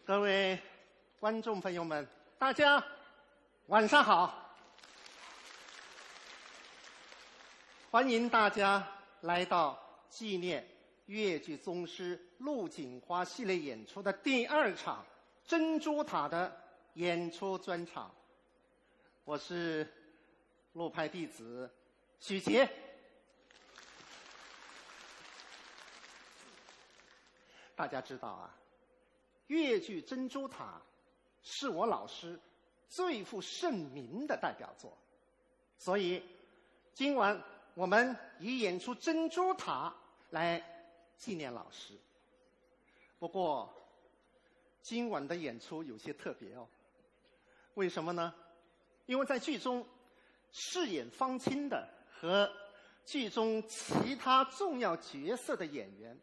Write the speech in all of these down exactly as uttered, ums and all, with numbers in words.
各位观众朋友们，大家晚上好！欢迎大家来到纪念越剧宗师陆锦花系列演出的第二场《珍珠塔》的演出专场。我是陆派弟子许杰。大家知道啊，越剧《珍珠塔》是我老师最负盛名的代表作，所以今晚我们以演出《珍珠塔》来纪念老师。不过，今晚的演出有些特别哦。为什么呢？因为在剧中饰演方卿的和剧中其他重要角色的演员，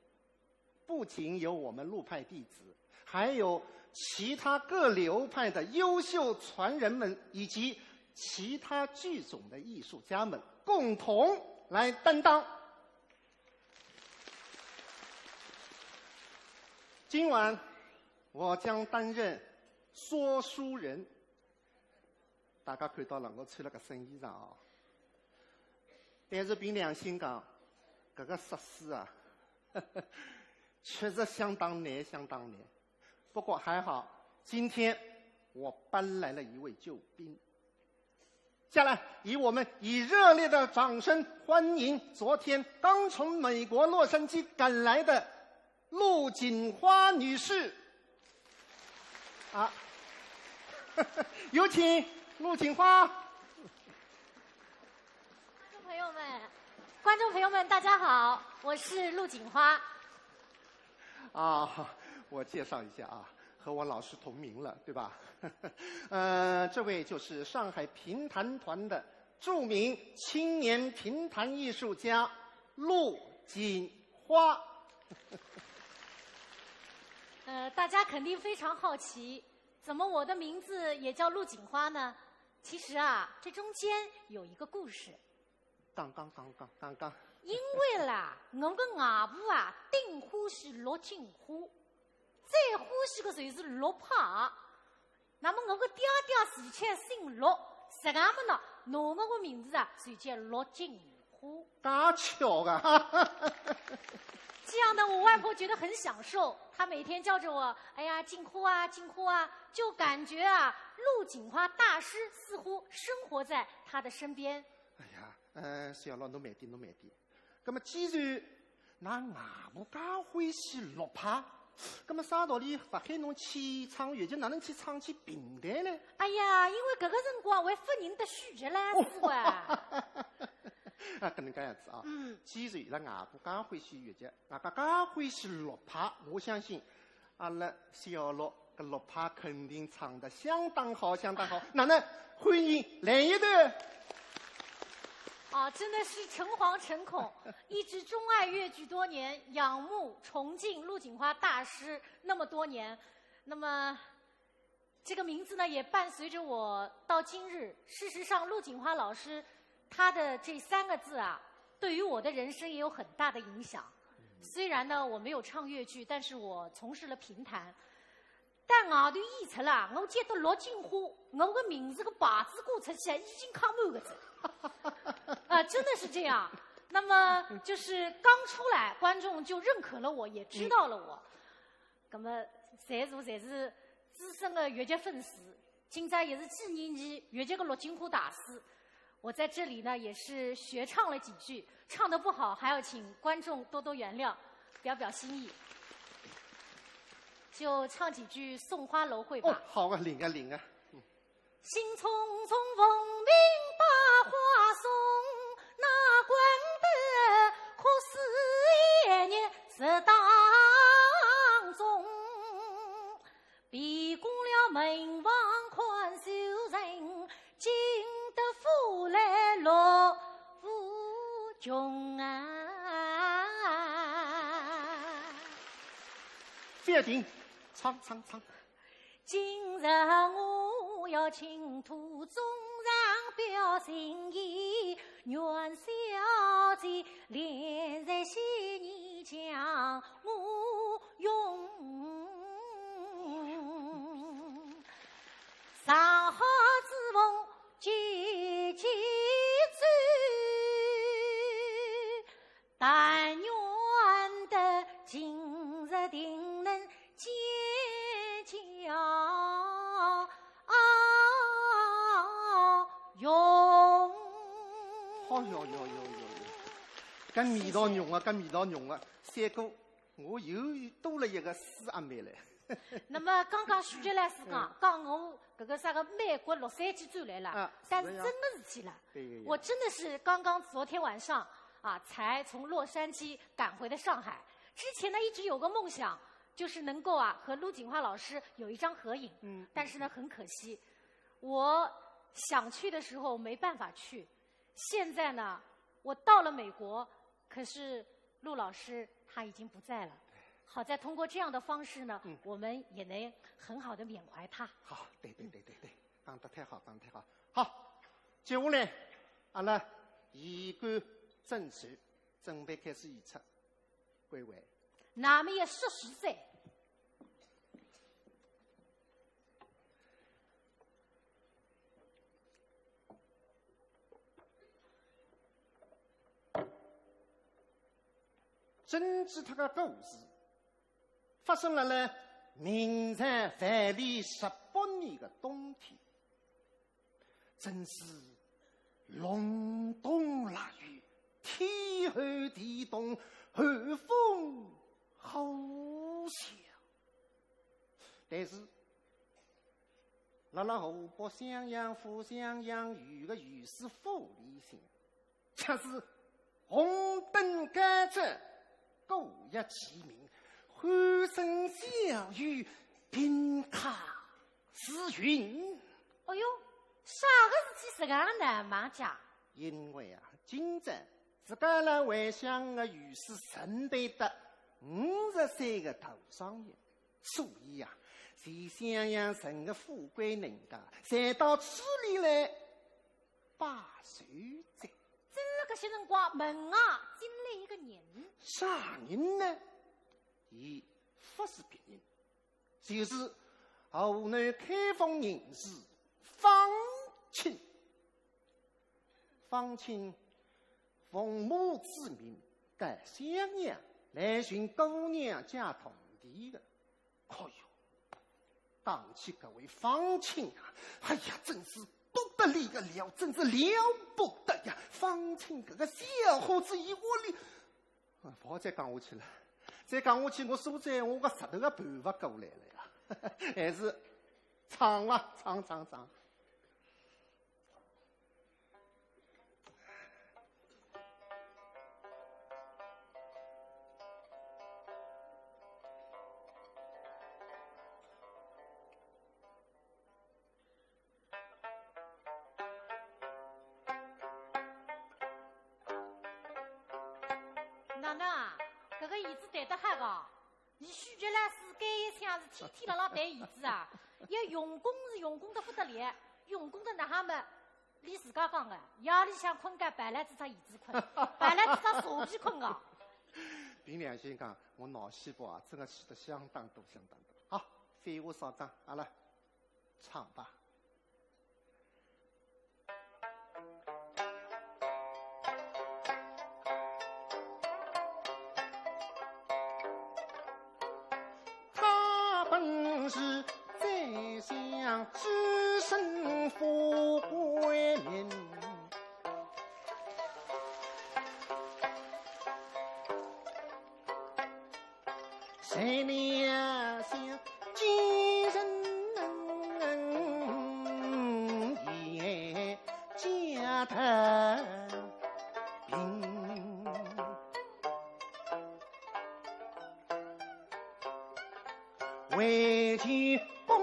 不仅有我们陆派弟子，还有其他各流派的优秀传人们，以及其他剧种的艺术家们共同来担当。今晚我将担任说书人。大家看到了，我穿了搿身衣裳啊。但是凭良心讲，搿个说书啊，确实相当难，相当难。不过还好，今天我搬来了一位救兵。下来，以我们以热烈的掌声欢迎昨天刚从美国洛杉矶赶来的陆锦花女士。啊，有请陆锦花。观众朋友们，观众朋友们，大家好，我是陆锦花。啊，我介绍一下啊，和我老师同名了，对吧？呃，这位就是上海评弹团的著名青年评弹艺术家陆锦花。呃，大家肯定非常好奇，怎么我的名字也叫陆锦花呢？其实啊，这中间有一个故事。刚刚刚刚刚刚，因为啦，我个外婆啊，顶欢喜陆锦花，最欢喜个就是陆派。那么我个爹爹是叫姓陆，实梗么呢，拿我个名字啊，就叫陆锦花。大巧啊！这样呢，我外婆觉得很享受，她每天叫着我，哎呀，锦花啊，锦花啊，就感觉啊，陆锦花大师似乎生活在她的身边。哎呀，呃，小陆，侬慢点，侬慢点。那么既然㑚外婆介欢喜陆派，那么啥道理勿喊侬去唱越剧，哪能去唱起评弹呢？哎呀，因为搿个辰光还勿认得许杰啦，是哇。啊，搿能介样子啊。嗯。既然伊拉外婆介欢喜越剧，外加介欢喜陆派，我相信阿拉小陆搿陆派肯定唱得相当好，相当好。哪能，欢迎来一段。啊，真的是诚惶诚恐，一直钟爱越剧多年，仰慕崇敬陆锦花大师那么多年，那么这个名字呢，也伴随着我到今日。事实上，陆锦花老师她的这三个字啊，对于我的人生也有很大的影响。虽然呢，我没有唱越剧，但是我从事了评弹。但外头演出啦，我见到陆锦花，我个名字个牌子挂出去啊，已经敲满个子。啊，真的是这样。那么就是刚出来，观众就认可了我，也知道了我。那么，侪是侪是资深的越剧粉丝，今朝也是纪念伊越剧个陆锦花大师。我在这里呢，也是学唱了几句，唱得不好，还要请观众多多原谅，表表心意。就唱几句《送花楼会》吧。哦，好啊，灵啊灵啊。兴冲冲凤鸣百花送，哪管得客似一日日当中。闭过了门房看秋人，惊得府来落无穷啊。覅停，唱唱唱。今日我要请途中人表心意，愿小姐怜在西厢将我容。哟哟哟哟哟，搿味道浓啊，搿味道浓啊！三哥，我又多了一个师阿妹嘞。那么刚刚许杰老师讲，讲我搿个啥个美国洛杉矶转来了，啊，但是真的是去了。是呀。对呀。我真的是刚刚昨天晚上啊，才从洛杉矶赶回的上海。之前呢，一直有个梦想，就是能够啊和陆锦花老师有一张合影。嗯。但是呢，很可惜，我想去的时候没办法去。现在呢，我到了美国，可是陆老师他已经不在了。好在通过这样的方式呢，嗯。我们也能很好的缅怀他。好，对对对对对，讲得太好，讲得太好。好，接下来，阿拉衣冠整齐，准备开始演出。归位。那么也说实在，珍珠塔个故事发生了辣明朝万历十八年的冬天，真是隆冬腊雨，天寒地冻，寒风呼啸。但是，辣辣河北襄阳府襄阳县个御史府里向， 却是红灯高照，鼓乐齐鸣，欢声笑语，宾客如云。哎哟，啥个事体实梗闹猛介？因为啊，今朝是该来回乡的御史陈培德五十岁的大寿辰，所以啊，全襄阳城的富贵人家侪到此地来拜寿哉。 正辣搿歇辰光，门外进来一个人。啥人呢？伊勿是别人，就是河南开封人氏方卿。方卿奉母之命，到襄阳来寻姑娘借铜钿的。 哎哟，讲起搿位方卿啊，哎呀，真是不得了个了，真是了不得呀！方卿搿个小伙子，伊屋里，啊，勿好再讲下去了，再讲下去，我说出来，我个舌头要盘勿过来了呀。还是唱吧，唱唱唱。 哪能啊？搿个弦子弹得好个？ 伊许杰老师搿一腔是天天辣辣弹弦子啊，要用功是用功得不得了，用功得哪哈么？伊自家讲个，夜里向困觉抱牢仔只弦子困，抱牢仔只蛇皮困个。凭良心讲，我脑细胞啊，真的吃得相当多，相当多。好，废话少讲，阿拉唱吧。 他本是宰相之身，富贵命。 谁料想奸人也假道兵，为求功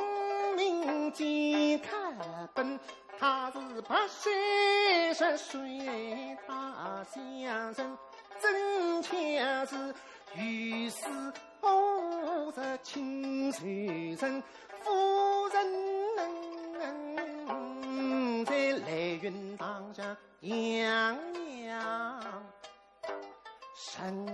名见他本，他是白水山水他乡人。 真巧是御史五十亲随身，夫人在雷云堂上养养身。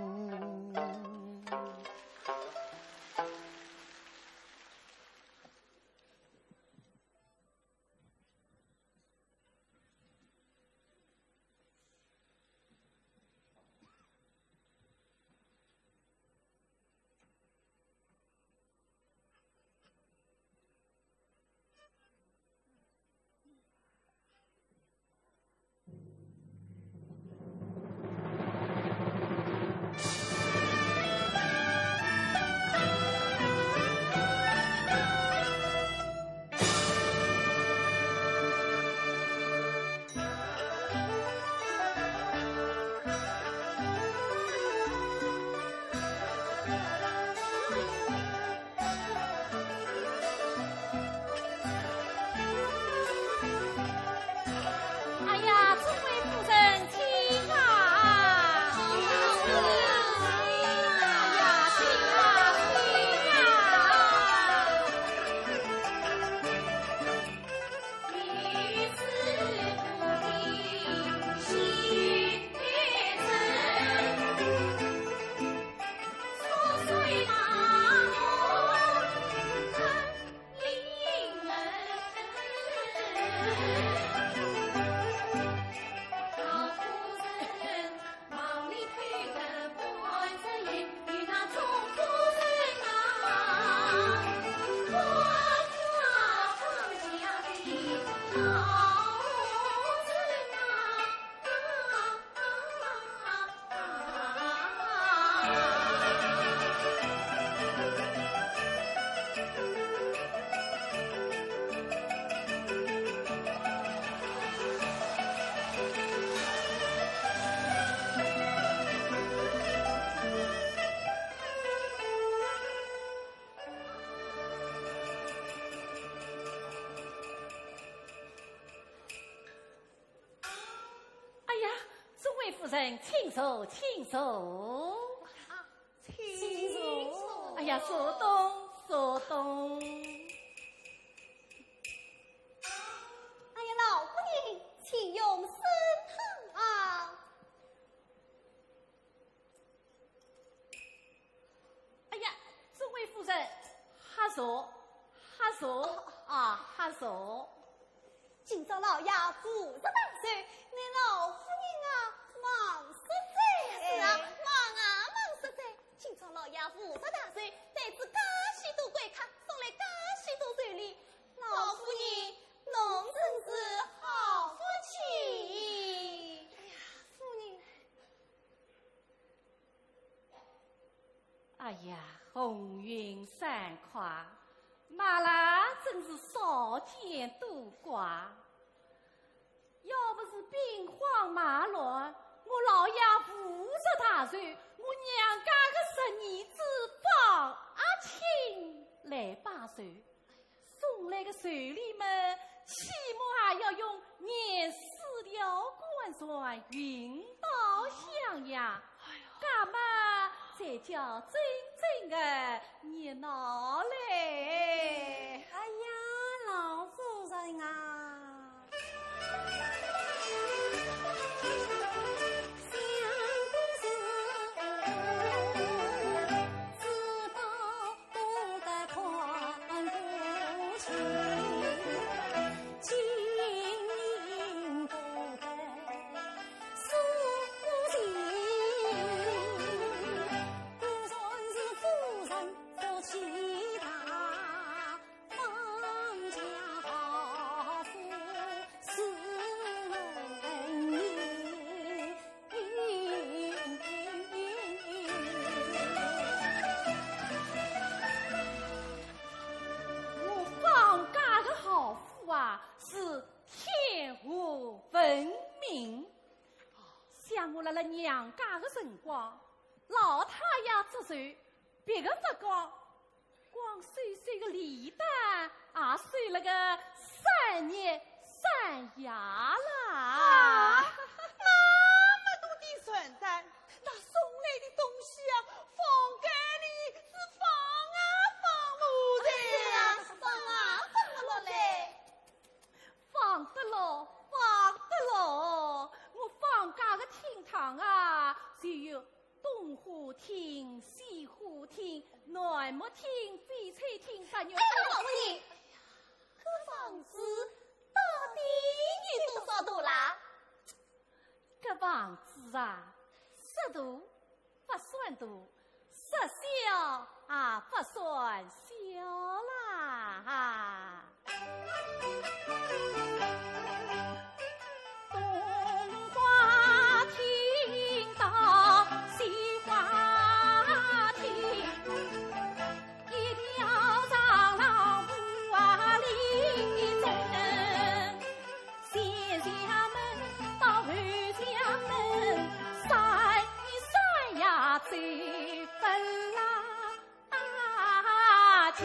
哎呀，众位夫人，请坐，请坐。啊，请坐。哎呀，坐东，坐东。哎呀，老夫人，请用参汤啊。 哎呀，众位夫人，喝茶，喝茶啊，喝茶。今朝老爷无事大寿，乃老夫人啊，忙煞哉。是啊，忙啊，忙煞哉。今朝老爷无事大寿，带仔介许多贵客，送来介许多寿礼，老夫人，侬真是好福气。哎呀，夫人， 哎呀，红云散花，马郎真是少见多怪。要不是兵荒马乱，我老爷无事大寿，我娘家个侄儿子方阿卿来拜寿。 送来个寿礼么，起码也要用廿四条官船运到襄阳，哎呦，搿么才叫真正个热闹嘞。哎呀，老夫人啊！我方家个豪富啊，是天下闻名。想我辣辣娘家个辰光，老太爷祝寿，别个勿讲，光收收个礼单，也收了个三日三夜啦。啊，那么多的传单，那送来的东西啊，放该里是放啊放勿落嘞。是啊，放啊放勿落嘞。放得落，放得落，我方家个厅堂啊，就有 东花厅、西花厅、南木厅、翡翠厅、白玉厅。哎呀，老夫人，搿房子到底有多少大啦？搿房子啊，说大勿算大，说小也勿算小啦。 东花厅到西花厅，一条长廊屋啊里正，前墙门到后墙门，三山呀最分啦。 啊，金。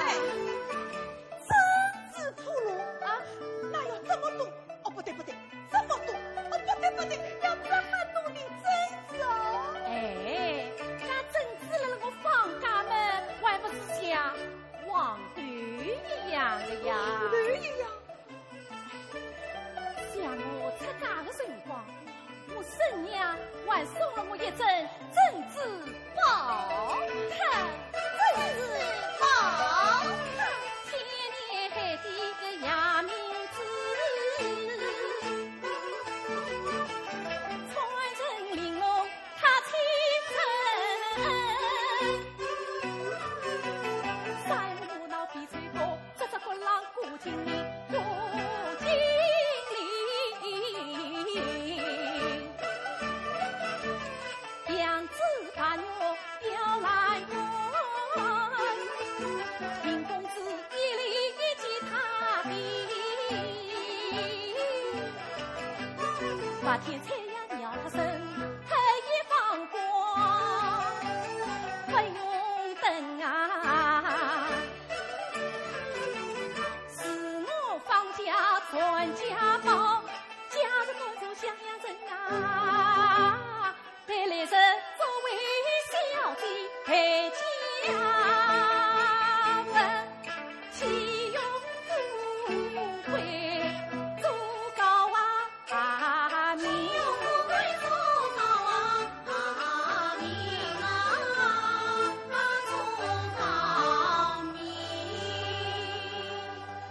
哎，珍珠吐露啊，那要这么多？哦，不对，不对，这么多？哦，不对，不对，要这么多的珍珠哦。哎，那珍珠了，我放假么，还不是像黄豆一样的呀？黄豆一样？像我出嫁的辰光，我婶娘还送了我一只珍珠宝塔。珍珠宝塔。千年海底个夜明珠，穿成玲珑塔千层，山河闹翡翠波。 白天太阳照得人，黑夜放光，不用等啊。 自我放假传家宝，假日赶走襄阳城啊，陪来日做位小姐陪家门，岂用富贵做高啊。 啊，命啊，命啊，命啊，做高命。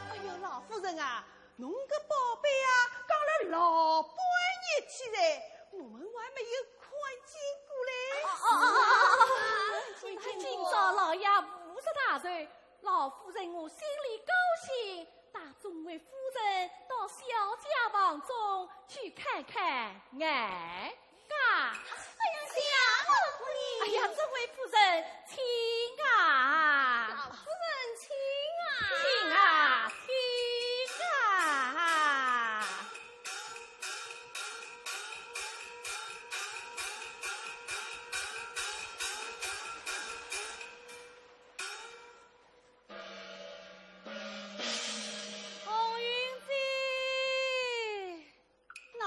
哎呀，老夫人啊，侬个宝贝啊，讲了老半日天嘞，我们还没有看见过嘞。哦，哦，哦，哦，哦，哦。今朝老爷五十大寿，老夫人我心里高兴， 带众位夫人到小姐房中去看看。哎，嘎。哎呀，谢老夫人。哎呀，这位夫人，请啊。老夫人，请啊。请啊，请啊。 红云姐。喏，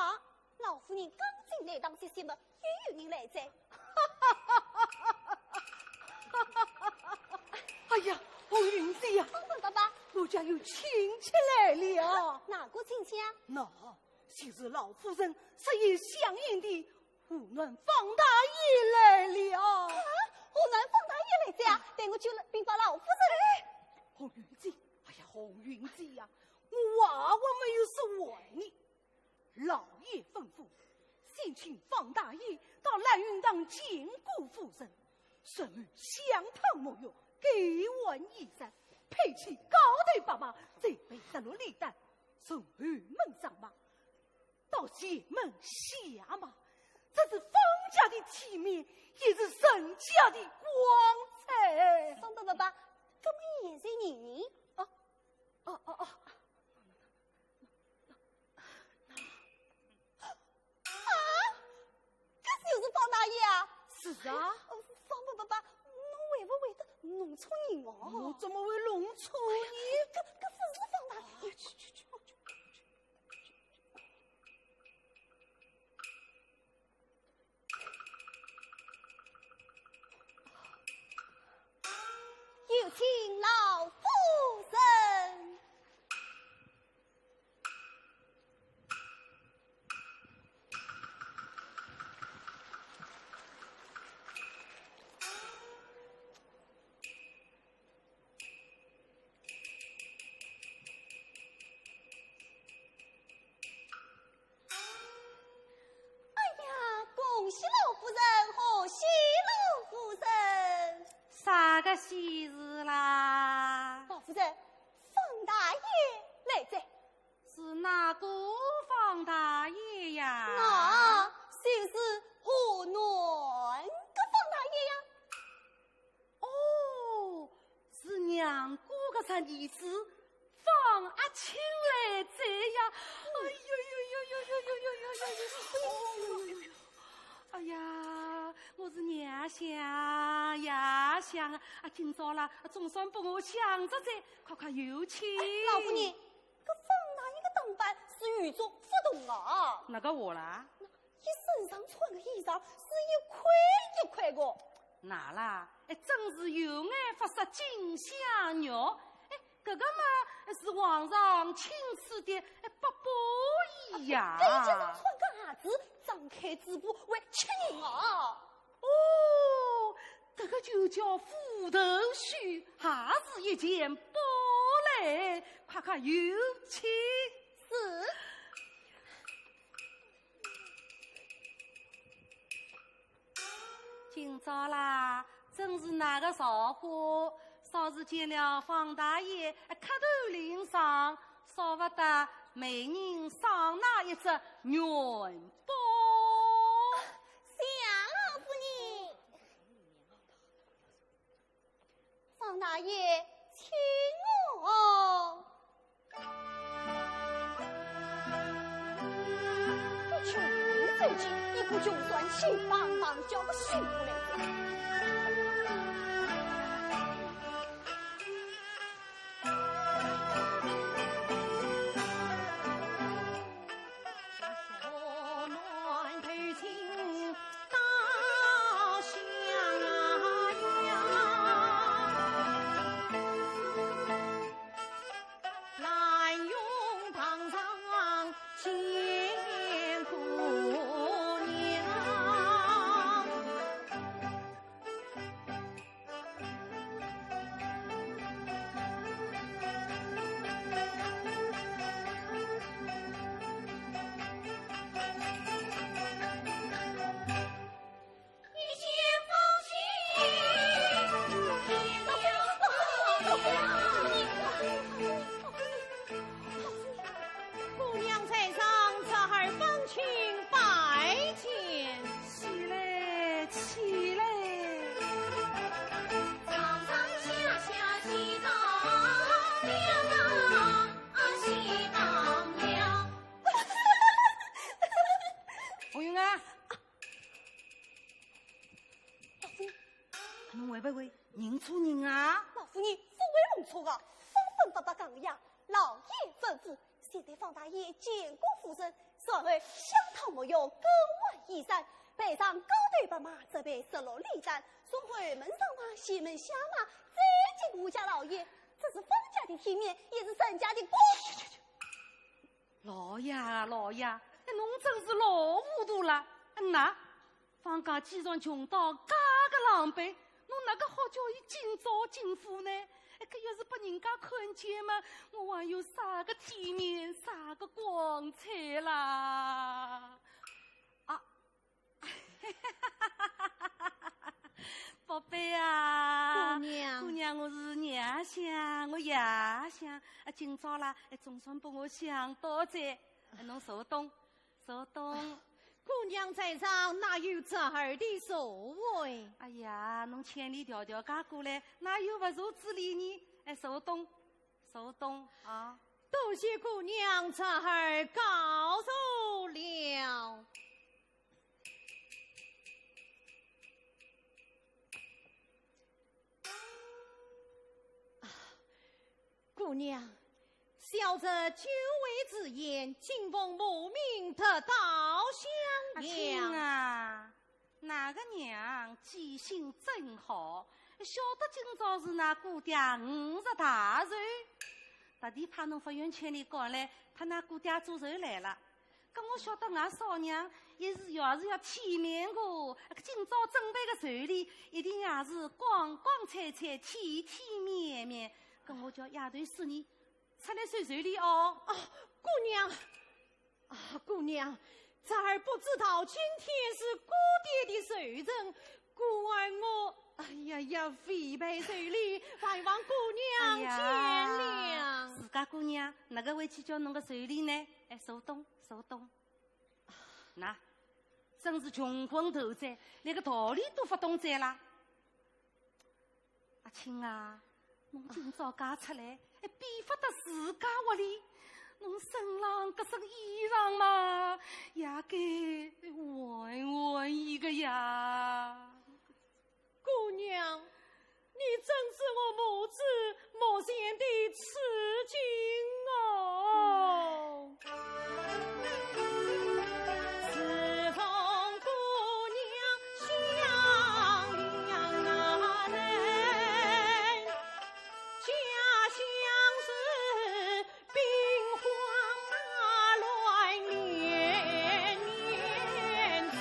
老夫人刚进来，当歇歇么，又有人来哉。哎呀，红云姐呀，方本伯伯。我家有亲戚来了。哪个亲戚啊？喏，就是老夫人实已相认的 河南方大爷来了。啊，河南方大爷来哉啊，待我去禀报老夫人。哎，红云姐，哎呀，红云姐呀，我话还没有说完呢。老爷吩咐，先请方大爷到蓝云堂见过夫人，然后香汤沐浴，更换衣衫，配起高头白马，再备十六礼单，从后门上马， 到前门下马，这是方家的体面，也是人家的光彩。方本伯伯，怎么现在你？哦，哦，哦，哦。啊，这就是方大爷啊？是啊。呃，方本伯伯，侬会不会得弄错人哦？我怎么会弄错呢？哎呀，搿，搿不是方大爷。哎，去，去，去，去，去。 有请老夫人。儿子方阿卿来哉呀！哎呦呦呦呦呦呦呦呦呦呦呦呦呦呦呦！哎呀，我是娘想呀想啊，啊，今朝啦，总算拨我想着哉，快快有请。哎，老夫人，搿方大爷个打扮是与众不同啊。哪个话啦？ 伊身上穿个衣裳是一块一块个。哪啦，哎，真是有眼勿识金镶玉。哎，搿个嘛是皇上亲赐的，哎，百宝衣呀。哎，伊脚上穿个鞋子，张开嘴巴会吃人啊。哦，搿个就叫虎头须，也是一件宝嘞，快快有请。是。 今朝啦，真是哪个造化，少时见了方大爷，哎，磕头领赏，少勿得每人赏纳一只元宝。谢老夫人。 方大爷，请哦。你去哪里走去？一股穷酸气，棒棒叫个醒过来哉。 姑娘在上，侄儿方卿拜见。起来，起来。上上下下几道梁啊，啊，几道梁。红云啊，老夫人，侬会勿会认错人啊？老夫人，勿会弄错个，方方伯伯讲个呀，老爷吩咐， 现在方大爷见过夫人，然后香汤沐浴，更换衣衫，备上高头白马，折备十六里毡，送回门上马，前门下马，再见吴家老爷。这是方家的体面，也是沈家的光。老爷啊，老爷，哎，侬真是老糊涂了。嗯呐， 方家既然穷到介个狼狈，侬哪个好叫伊今朝进府呢？哎，搿要是拨人家看见嘛，我还有啥个体面，啥个光彩啦？啊，宝贝啊，姑娘。姑娘，我是娘想，我爷想，啊，今朝啦，哎，总算拨我想到哉。哎，侬坐东，坐东。 姑娘在上，哪有侄儿的座位？哎呀，侬千里迢迢赶过来，哪有勿坐之理呢？哎，坐东，坐东啊。多谢姑娘，侄儿告坐了。 姑娘，小侄久违之宴，今奉母命特到襄阳。阿卿啊，哪个娘记性真好，晓得今朝是㑚姑爹五十大寿，特地派侬法院千里赶来，搭㑚姑爹做寿来了。 搿我晓得俺嫂娘也是，也是要体面个，搿今朝准备个寿礼，一定也是光光彩彩、体体面面。搿我叫丫头送你出来收寿礼哦。啊，姑娘，啊，姑娘，侄儿不知道今天是姑爹的寿辰， 故而我，哎呀呀，未备寿礼，还望姑娘见谅。哎呀，自家姑娘，哪个会去叫侬个寿礼呢？哎，坐东，坐东。喏，真是穷昏头哉，连个道理都勿懂哉啦。阿卿啊，侬今朝嫁出来，还比勿得自家屋里，侬身浪搿身衣裳嘛，也该换换伊个呀。姑娘，你真是我母子莫言的痴情哦。自从姑娘相迎来， 家乡是兵荒马乱连连征，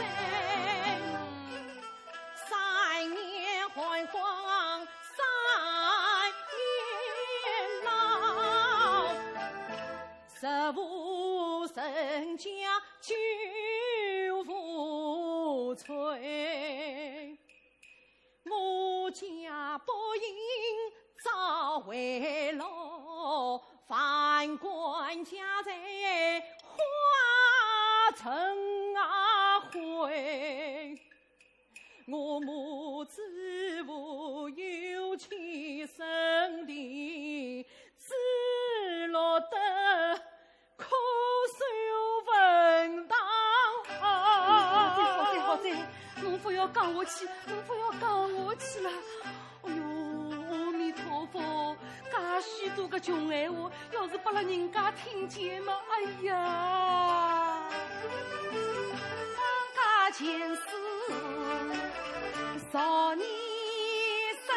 三年旱荒三年涝，十户人家救无存。 我家不幸早回落，万贯家财化尘埃灰。我母子无有栖身地，只落得 枯瘦坟堂。好哉，好哉，好哉，侬勿要讲下去，侬勿要讲下去了。哎哟，阿弥陀佛，介许多个穷闲话，要是拨了人家听见嘛，哎呀！方家前世少年生，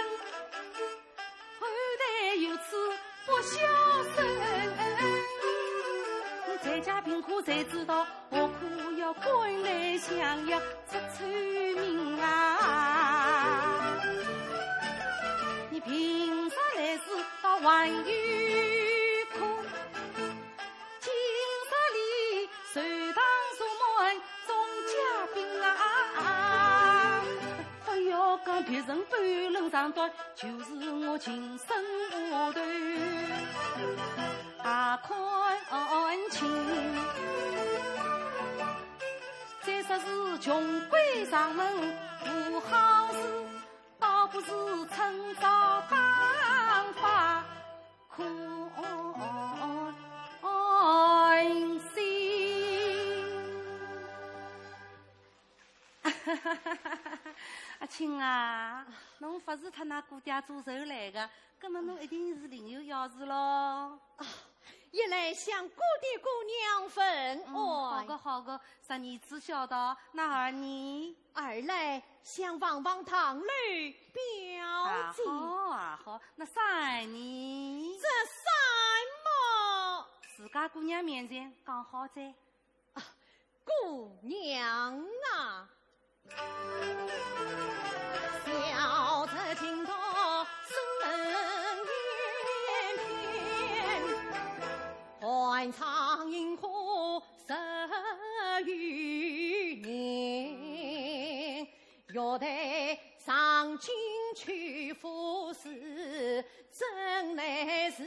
后代有此不孝孙。在家贫苦谁知道，何苦要官来相要出丑名啊？你平日来世倒还有苦，今日里寿堂坐满众嘉宾啊！ 勿要讲别人半论长短，就是我情深话短也看清。再说是穷鬼上门无好事，倒不如趁早打发 可安心。阿卿啊，侬勿是搭㑚姑爹做仇来个，葛么侬一定是另有要事咯。啊，一来向姑爹姑娘问安。嗯，好个好个，侄儿子晓得，那二呢？ 二来想望望堂楼表姐。啊好啊好，那三呢？这三么？自家姑娘面前讲好哉。啊，姑娘啊，小侄情到深渊边，寒窗映火 十余年，玉带上京去赴试，真乃是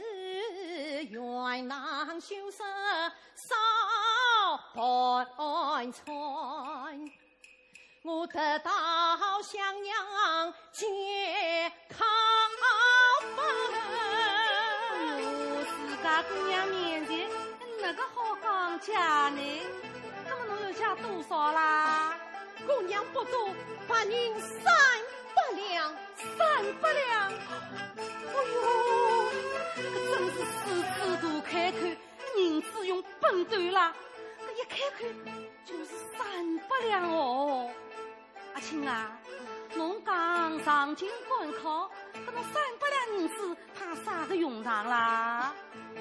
愿囊羞涩少盘缠。 我得到襄阳健康本。哎哟，自家姑娘面前，哪个好讲价呢？那么侬要价多少啦？姑娘不多，白银三百两。三百两？哎哟，搿真是狮子大开口，银子用畚斗拉，搿一开口 就是三百两哦。阿卿啊，侬讲上京赶考，搿么三百两银子派啥个用场啦？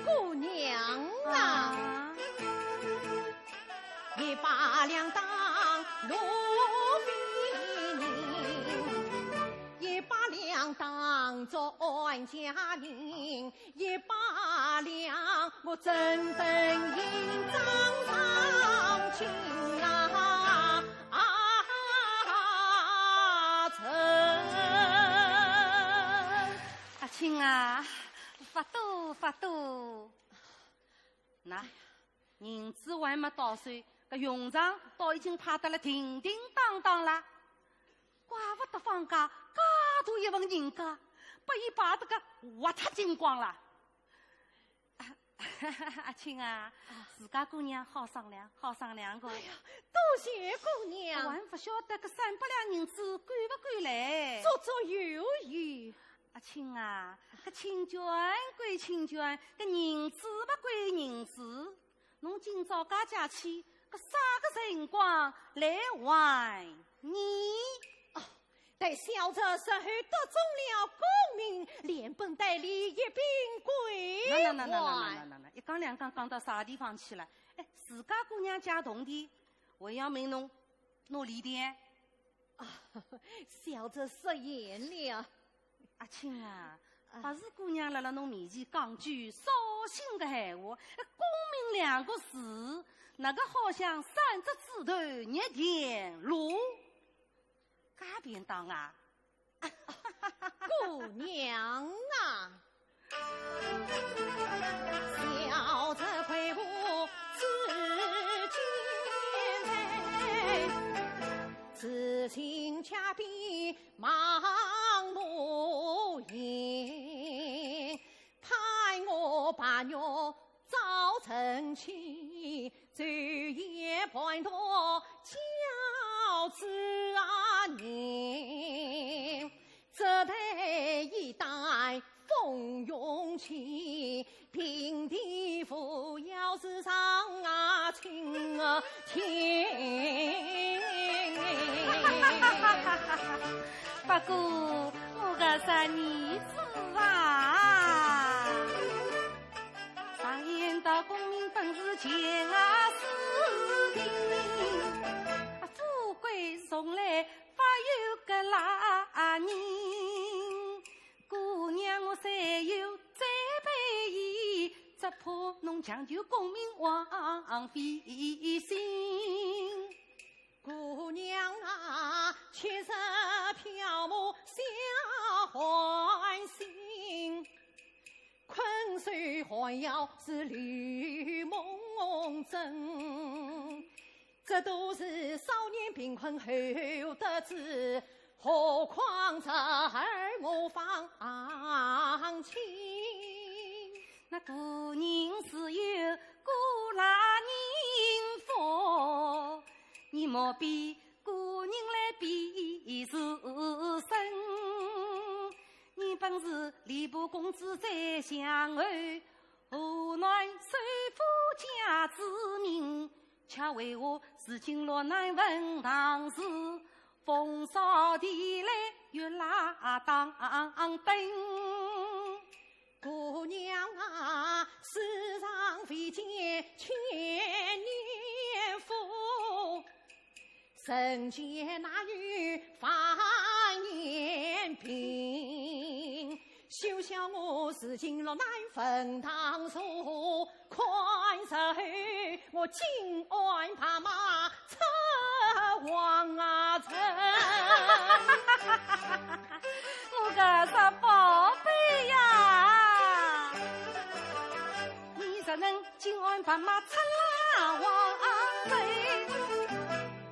姑娘啊，啊，一百两当路费银，一百两当做安家银， 一百两，我怎等银装上京啊？啊，阿卿啊，勿多勿多。那，银子还没到手，搿用场倒已经派得了定定当当了。怪勿得方家介大一份人家，拨伊派得个活脱精光了。阿卿啊，自家姑娘好商量，好商量个。哎呀，多谢姑娘。我还勿晓得搿三百两银子够勿够嘞。足足有余。阿卿啊，搿亲眷归亲眷，搿银子勿归银子。侬今朝家家去，搿啥个辰光来还呢？哦， 待小侄日后得中了功名，连本带利一并归还。那那那那那那那那，一讲两讲讲到啥地方去了？哎，自家姑娘借铜钿，还要问侬拿利钿？啊，小侄失言了。阿卿啊，啊。勿是姑娘辣辣侬面前讲句扫兴个闲话，哎，功名两个字，哪个好像三只指头捏电路？ 介便当啊？姑娘啊，小侄跪伏至今，自信家边忙无言，盼我白玉 早成亲，就也盼到教子啊年。这代一代风云起，平地扶摇是上啊青啊青。不过我个三儿子啊， 常言道功名本是钱啊事定，啊，富贵从来不由个拉人。姑娘我虽有再配也，只怕侬强求功名枉费心。姑娘啊，七十漂泊下寒星， 困守寒窑是绿梦真，这都是少年贫困后得知，何况这儿我方卿。那古人自有古来人风，你莫比 古人来比时辰，你本是吏部公子宰相后，何奈收夫家之名，却为何如今落难坟堂时，风骚地来月拉当灯。 姑娘啊，世上未见千年夫，人间哪有万年贫？休笑我如今落难坟堂坐， 看日后我金鞍白马出黄啊城。我个小宝贝呀，你怎能金鞍白马出老黄城？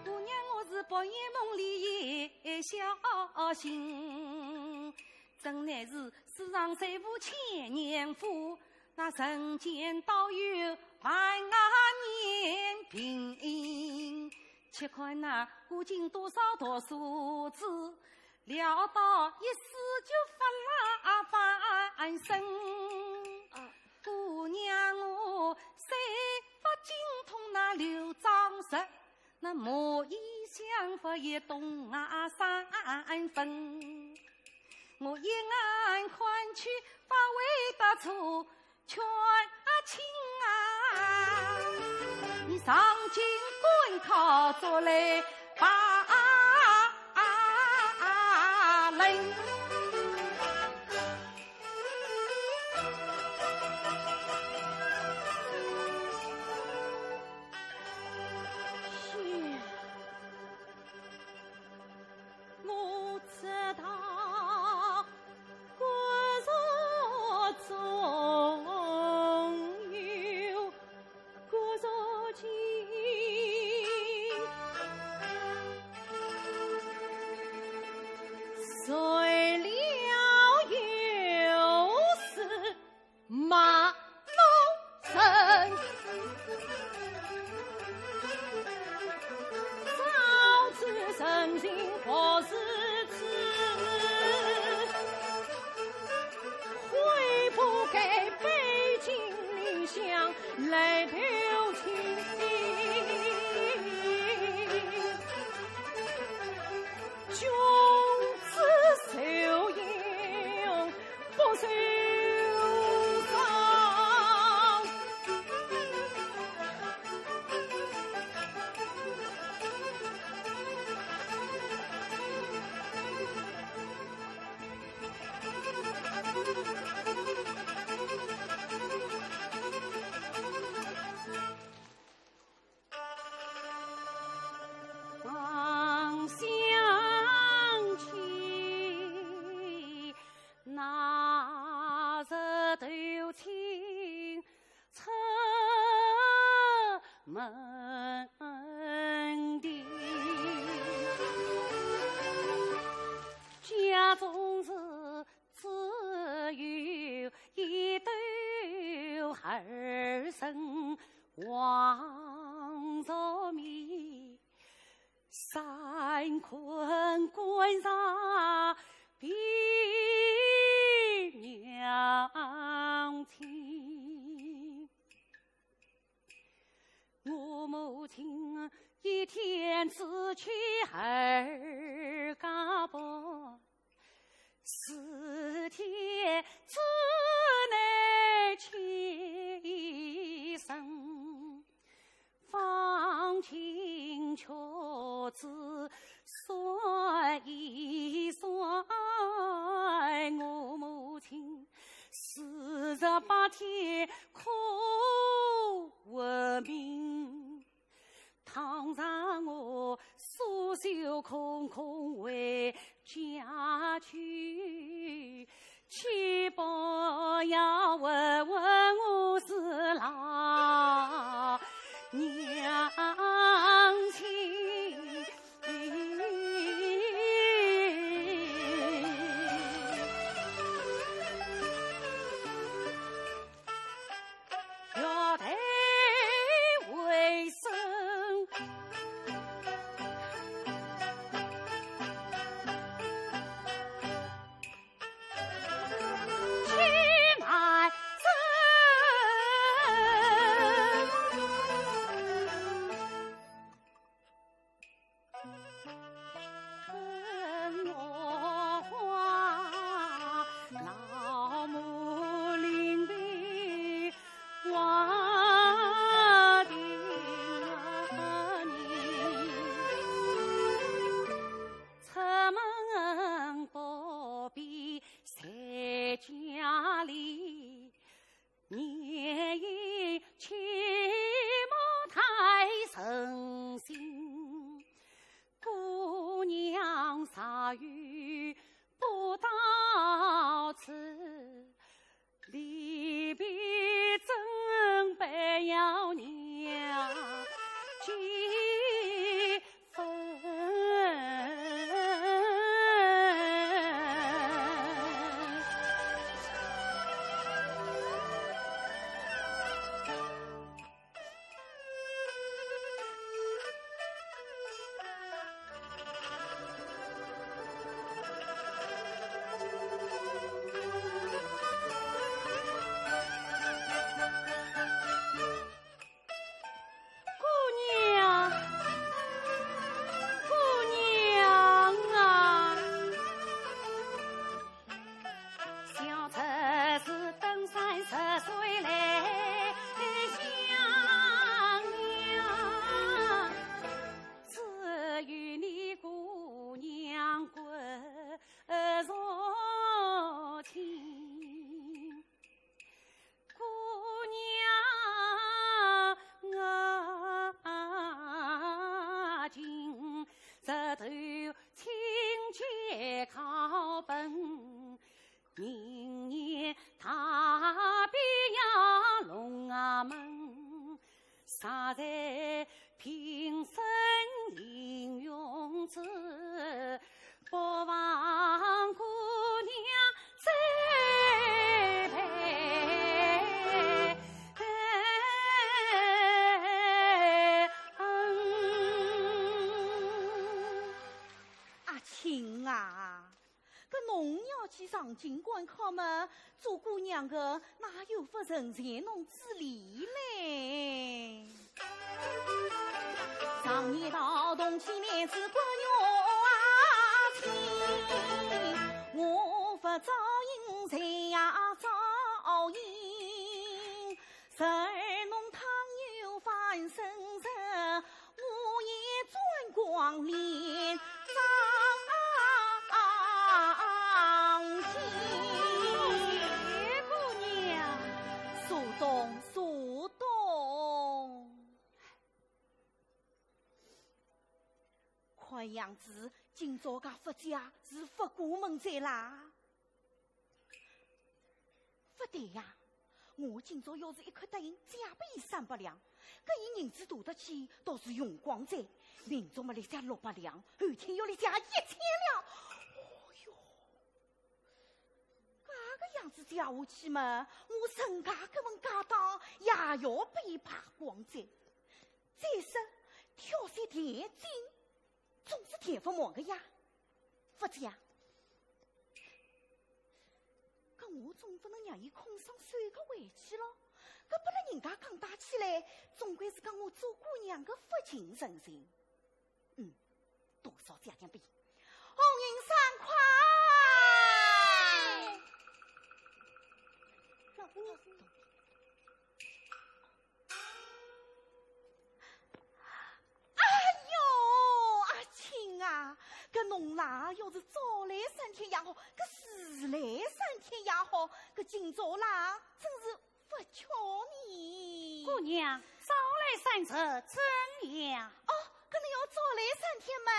姑娘，我是白日梦里也小醒。 真乃是世上虽无千年夫，那人间倒有万年贫。且看那古今多少读书子，潦倒一世就发拉翻身。啊。姑娘我虽不精通那六章十， 那木易相法也懂啊三分。我一眼看去不会得错，劝啊卿啊，你上京赶考做来把人。 是，我知道，故所终有故所情。子去二家婆，四天之内起身，方卿却只算一算我母亲，四十八天苦命。 倘若我苏州空空回家去，岂不要问问我是老娘亲？ 要得回声。去买针。出门不必在家里， 年已期满太成亲，姑娘尚有不到此，离别怎般要娘几 分。姑娘，姑娘啊，小侄是登山涉水来相迎，只有你姑娘骨肉亲。 姑娘啊，今日头亲戚考本，明年大比要龙啊门，啥在平生应用之， 不妨姑娘再陪恩。阿卿啊，搿侬要去上京赶考嘛， 做姑娘个，哪有勿成全侬之理呢？常言道，动其面子，不用啊情。我不招引，谁呀招引？侄儿侬倘有翻身日， 我也转光脸张相见。谢姑娘。苏东，苏东。看样子，今朝个佛姐是勿过门哉啦。 勿对呀，我今朝要是一刻答应，借拨伊三百两，搿伊银子大得去，倒是用光哉。明朝么来借六百两，后天要来借一千两。哦哟，搿个样子借下去嘛，我陈家搿份家当也要拨伊败光哉。再说，挑些甜金，总是甜勿忘个呀。 佛姐啊，搿我总勿能让伊空双手个回去咯。搿拨勒人家讲打起来，总归是讲我做姑娘个勿近人情。嗯，多少加点bék。红云爽快！哎哟，阿卿啊，搿侬啦，要是早来三天也好，搿迟来三天也好，搿今朝啦，真是 勿巧呢。姑娘，早来三日怎样？哦，搿侬要早来三天嘛，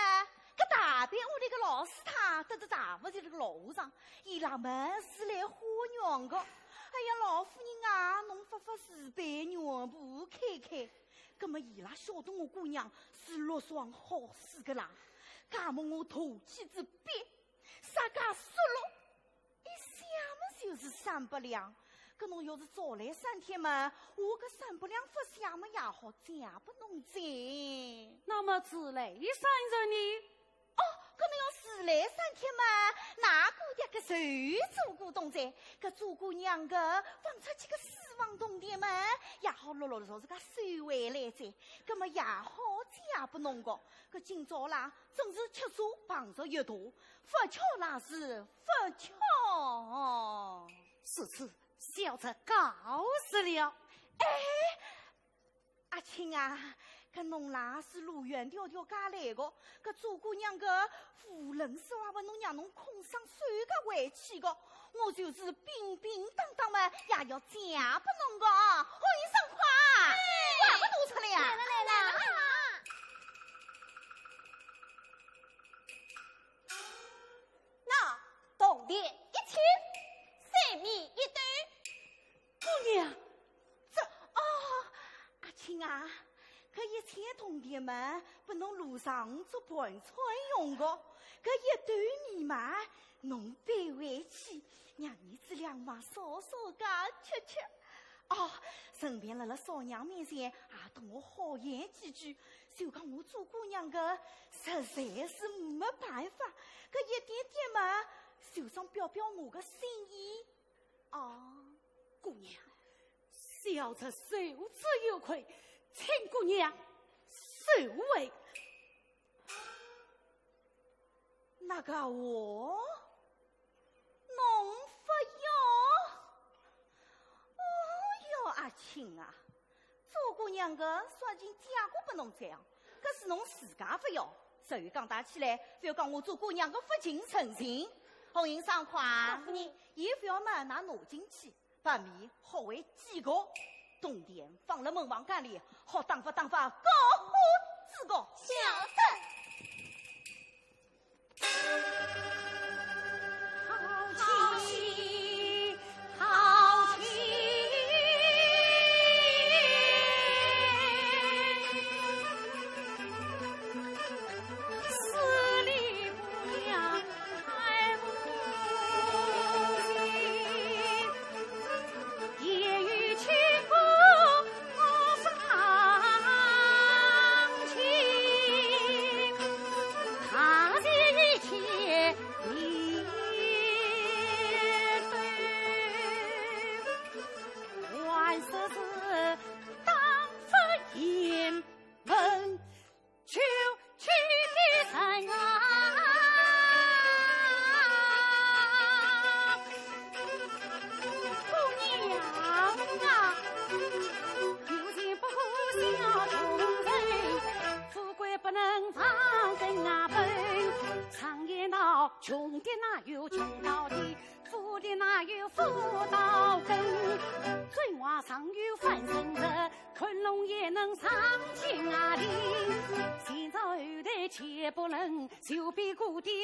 搿大班屋里个老师他得得大勿是个老和尚，伊拉么是来化缘个。哎呀，老夫人啊，侬发发慈悲，缘簿开开。葛么伊拉晓得我姑娘是落双好书个啦，葛么我头起子笔，啥个书咯？ 一写么就是三百两，搿侬要是早来三天嘛，我搿三百两勿写么也好借拨侬哉。那么迟来三日呢？哦，搿侬要迟来三天嘛，那姑爹搿就做古董哉，搿做姑娘个放出去个私房铜钿嘛，也好陆陆续续个收回来哉，搿么也好借拨侬个。搿今朝啦， 真是吃素碰着一途，勿巧啦是勿巧。如此，小侄告辞了。哎，阿卿啊，搿侬啦是路远迢迢介来个，搿做姑娘个无论是话勿侬让侬空手个回去个，我就是平平当当嘛，也要借拨侬个。红云爽快，哎，话勿多出来呀。来了，来了。 喏，铜钿一千，三米一斗。姑娘，这……哦，阿卿啊，搿一千铜钿嘛，拨侬路上做盘缠用个，搿一斗米嘛，侬背回去，让儿子两妈烧烧个吃吃。 哦，顺便辣辣嫂娘面前也同我好言几句，就讲我做姑娘个实在是没办法，搿一点点嘛，就想表表我个心意。哦，姑娘，小侄受之有愧，请姑娘收回。 哪个话？侬勿要？哦哟，阿卿啊，做姑娘个说情借过拨侬这样，搿是侬自家勿要，所以讲大起来，勿要讲我做姑娘个勿近人情。红云爽快，老夫人，也勿要嘛拿拿进去， 白米好喂几个，铜钿放了门房间里，好打发打发过日子个。晓得。好气，好气。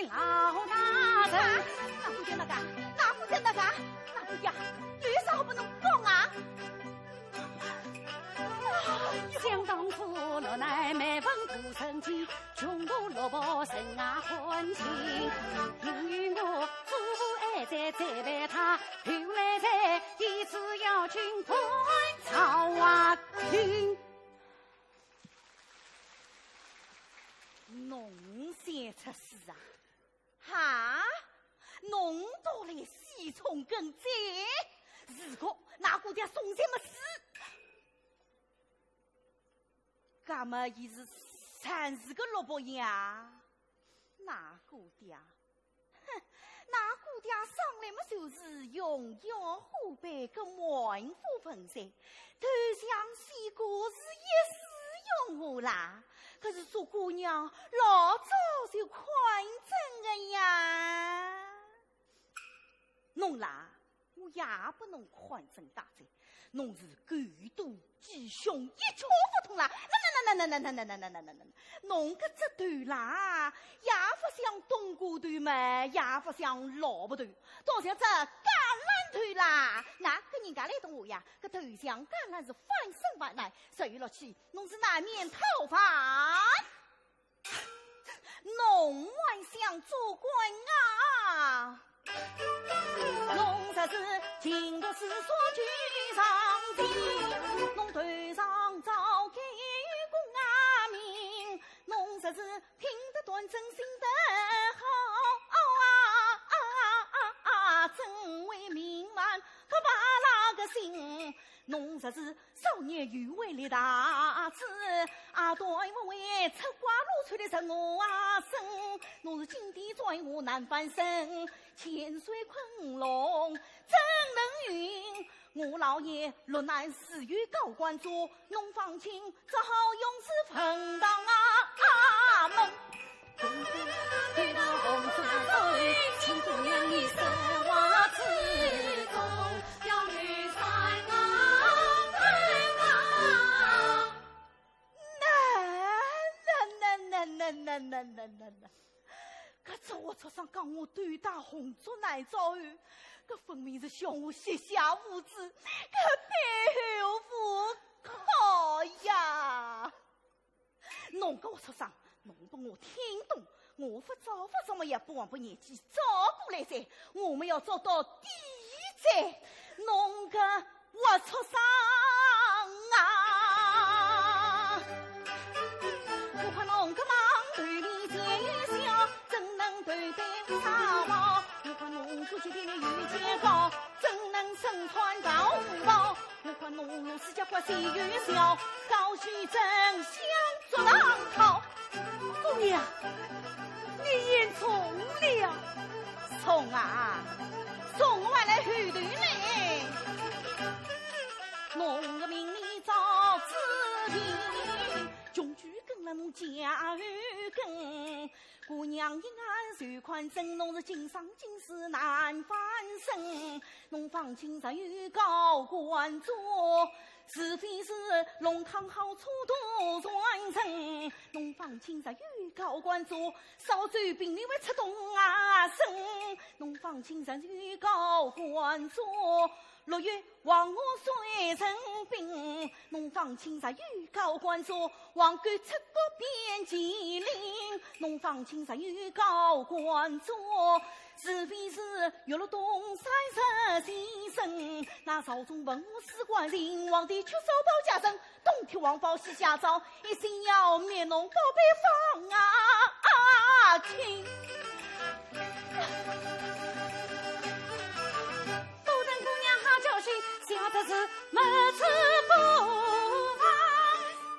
啊，哪会得哪个？哪会得哪个？哪会呀？有啥好拨侬讲啊？侬先出世啊？哈？侬倒来死充军哉？如果哪个爹送钱么死？ 葛么伊是死真是个落魄呀。那姑爹，哼，那姑爹生来么就是荣耀虎背个满腹文才，投降西夏是一时用武啦。可是做姑娘老早就看准个呀。侬啦，我也拨侬看准大哉，侬是狗肚鸡胸，一窍不通啦！那那那那那那那那那那那那那，侬搿只头啦，也勿像冬瓜头嘛，也勿像萝卜头，倒像只橄榄头啦！那搿人家来懂我呀，搿头像橄榄是翻身翻来，所以落去侬是难免讨饭。 侬还想做官啊？侬若是勤读诗书求上进，侬头上早该有功啊名。侬若是品德端正，性德好啊啊啊啊啊，真为名满可把那个心。侬若是 少年有为立大志，啊，断不会出瓜露出的人我啊生。侬是金殿钻我难翻身，千岁昆龙怎能云？我老爷落难自有高官做，侬方卿只好永世坟堂啊门。 那那那那那那那那那，搿只活畜生讲我头戴红烛难照眼，搿分明是向我膝下无子，搿背后无靠呀！ 侬个活畜生，侬拨我听懂，我勿早勿早么也勿枉拨年纪照顾来哉，我么要照到底哉，侬个活畜生啊！我看侬个忙头面前笑，怎能对对啥话？我看侬不知天有钱高，怎能身穿道袍？ 我看侬如此家法谁有效，高举真相做难考。姑娘，你言重了。重啊，重我还来后头呢。侬个命里早知定，穷举根了侬家后根。 姑娘一眼就看准侬是今生今世难翻身，侬方卿若有高官做，除非是弄堂好处都传承。侬方卿若有高官做，少走平民会出动啊身。侬方卿若有高官做， 六月黄河水成冰，侬方卿若有高官做，黄狗出谷变麒麟，侬方卿若有高官做，除非是玉楼东山石先生，那朝中文武士官人，皇帝缺少保家人， 东贴王宝西下诏，一心要灭侬宝贝方卿。都等姑娘好教训，小的是没吃不忘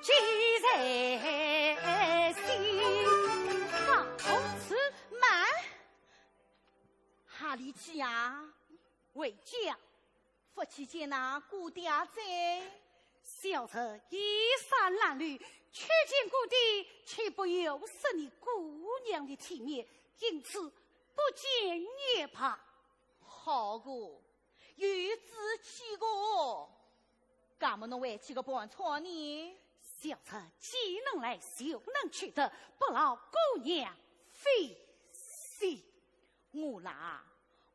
记在心。告辞。慢，哈里去呀？回家。 不去见那姑爹哉？小侄衣衫褴褛，去见姑爹，岂不有失你姑娘的体面？因此不见也罢。好个，有志气个，那么侬回去个盘缠呢？小侄既能来，就能去得，不劳姑娘费心。 我啦，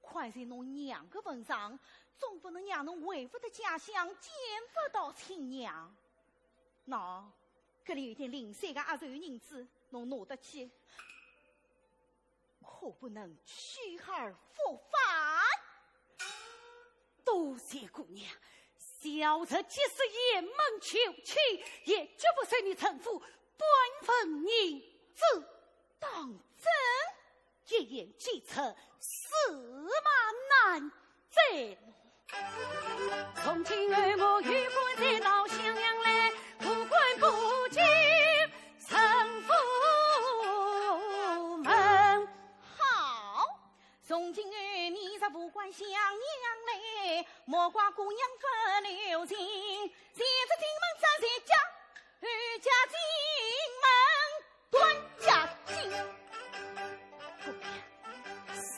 看在侬娘个份上，总不能让侬回不得家乡，见不到亲娘。喏，搿里有点零碎个压岁银子，侬拿得去，可不能去而复返。多谢姑娘，小侄即使雁门求妻，也绝不随你陈府半分银子。当真？ 一言既出，驷马难追。从今后我有官在到襄阳来，无官不进，陈向阳来，莫怪姑娘不留情。前者进门走前脚，后脚进门断脚筋。姑娘，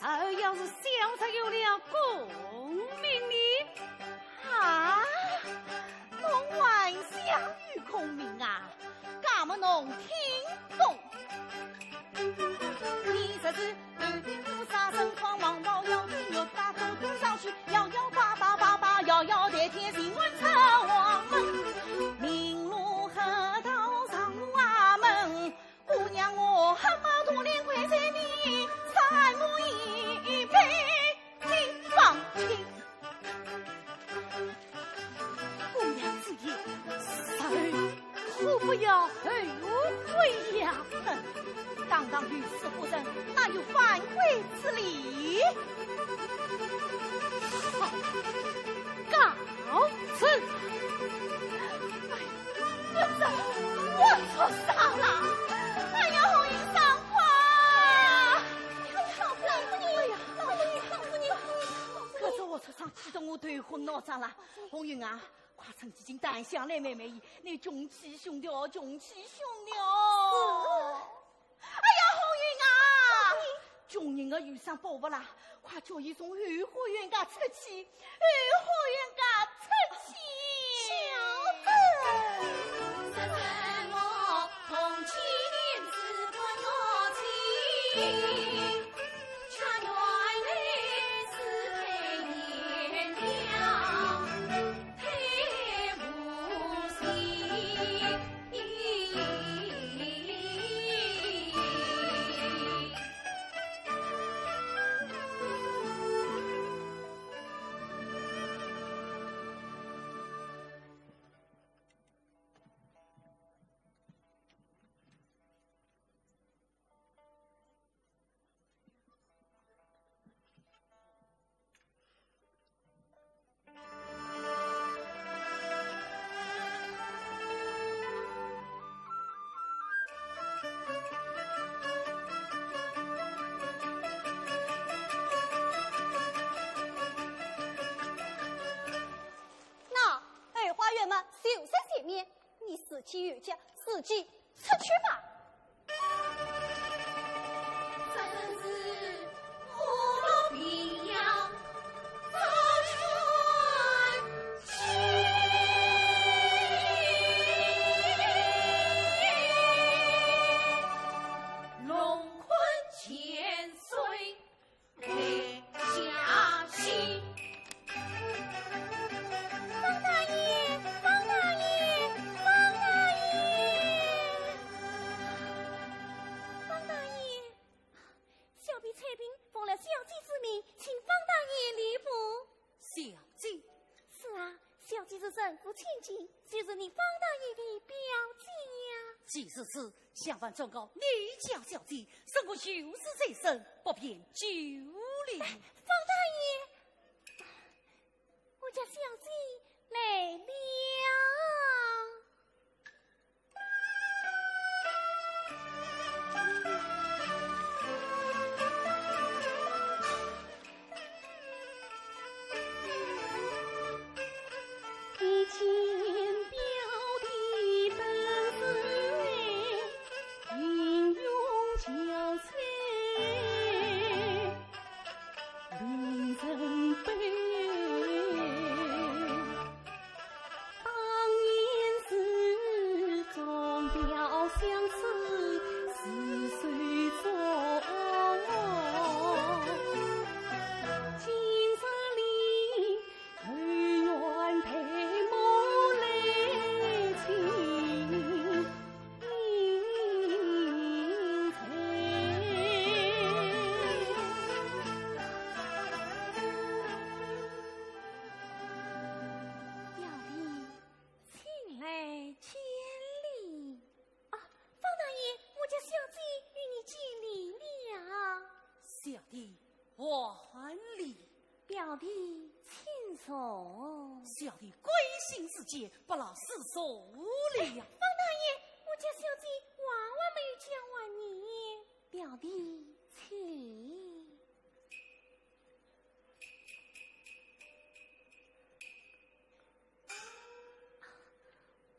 谁要是小侄有了功名呢？啊，侬还想有功名啊？ 那么侬听懂。你这是头顶乌纱，身穿黄袍，腰里玉带，高高上去，摇摇摆摆，摆摆摇摇，抬天寻วันเช้าออกเมือง 名路河道上华门。姑娘我汗毛都连跪在你，三步一拜，你放心。 姑娘之言，谁可不要后悔呀！哼，堂堂御史夫人，哪有反悔之理？好，告辞。哎，我这，我错啥了？哎呀，红云上官！哎呀，老夫人，哎呀，老夫人，老夫人，搿只我出场气得我头昏脑胀了。红云啊， 快趁几斤淡香来美美伊，你穷气凶的哦，穷气凶的哦。哎呀，红云啊，穷人的雨伞包不啦，快叫伊从后花园介出去，后花园介出去。晓得。那后花园嘛，就在前面，你自己有家，自己出去吧。 方大爷，方大爷，方大爷！方大爷，小婢采萍奉了小姐之命，请方大爷留步。小姐？是啊，小姐是人府千金，就是你方大爷的表姐呀。既是此， 想烦转告你家小姐，生活有事在身，不便久留。哎，方大爷，我家小姐来了。 一见表弟本是英雄憔悴，令人悲。当年是忠表相思，似水中月。今日里 唯愿抬目来亲。表弟，请来见礼。啊，方大爷，我家小姐与你见礼了。小弟 还礼。表弟，请坐。小弟贵姓自见，不劳师坐礼呀。方大爷，我家小姐万万没有叫唤你。表弟，请。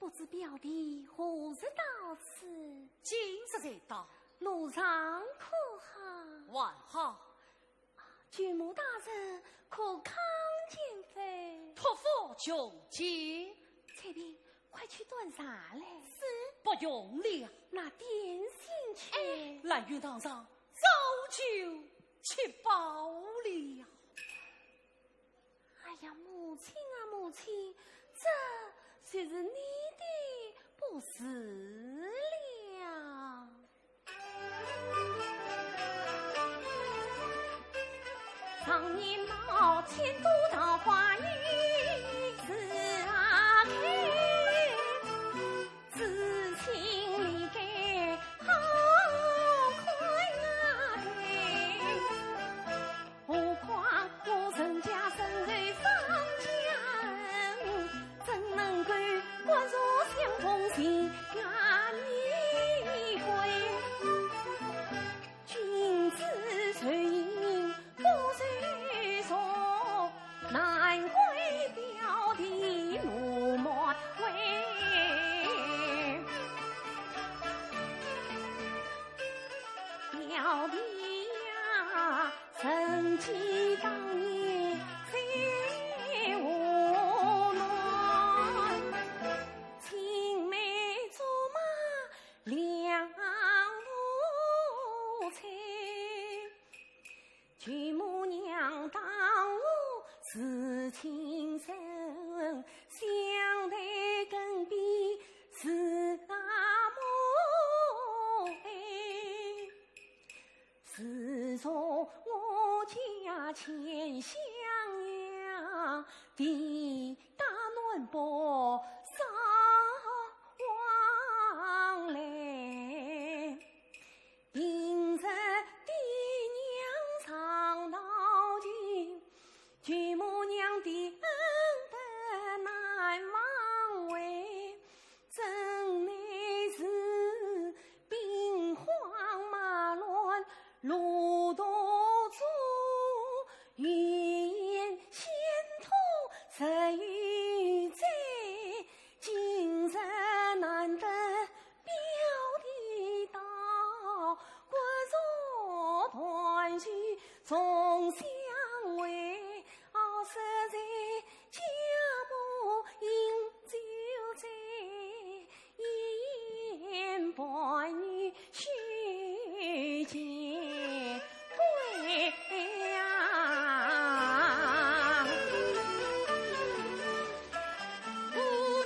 不知表弟何时到此？今日才到。路上可好？还好。舅母大人可康健否？托付穷健。翠萍，快去端茶来。是。不用了。拿点心去。哎，兰云堂上早就吃饱了。 哎呀，母亲啊，母亲，这就是你的不是了。常言道，千朵桃花一时开。 知心离开好看啊的，何况我人家身在方家，怎能够骨肉相同情啊，你归？君子随 不随从，难怪表弟怒满怀。表弟呀，曾记当年在河南，青梅竹马两路追。 舅母娘当我是亲生，相待更比是阿母哎。自从我家钱塘乡地大暖不少往来， 平日爹娘常道情，舅母娘的恩德难忘怀。真乃是兵荒马乱路途中，有言先痛十有罪，今日难得 表弟到，骨肉团聚重相会。哦，实在家母饮酒醉，一言半语休见 归呀。姑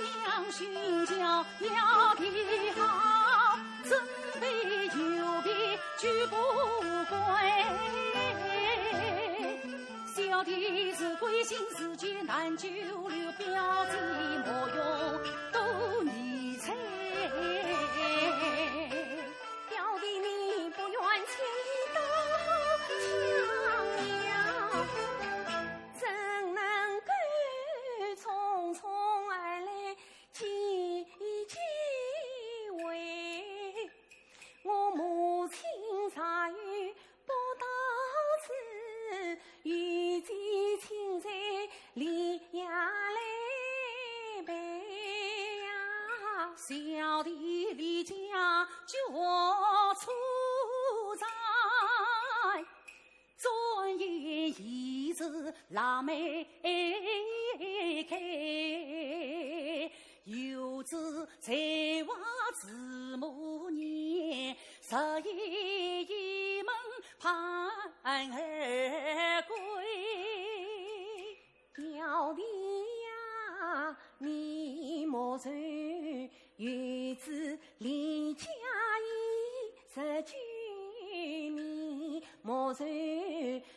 娘寻巧要的好，准备酒杯酒不归。小弟是归心似箭难久留，表弟莫用多疑猜。 表弟你不远千里到襄阳，怎能够匆匆而来几几回？我母亲若有不到此，有计亲在 李衙来陪呀。小弟离家就何处在？转眼已是腊梅开，游子在外自母念，日夜倚门盼儿归。 表弟呀，你莫愁，游子离家已十九年，莫愁，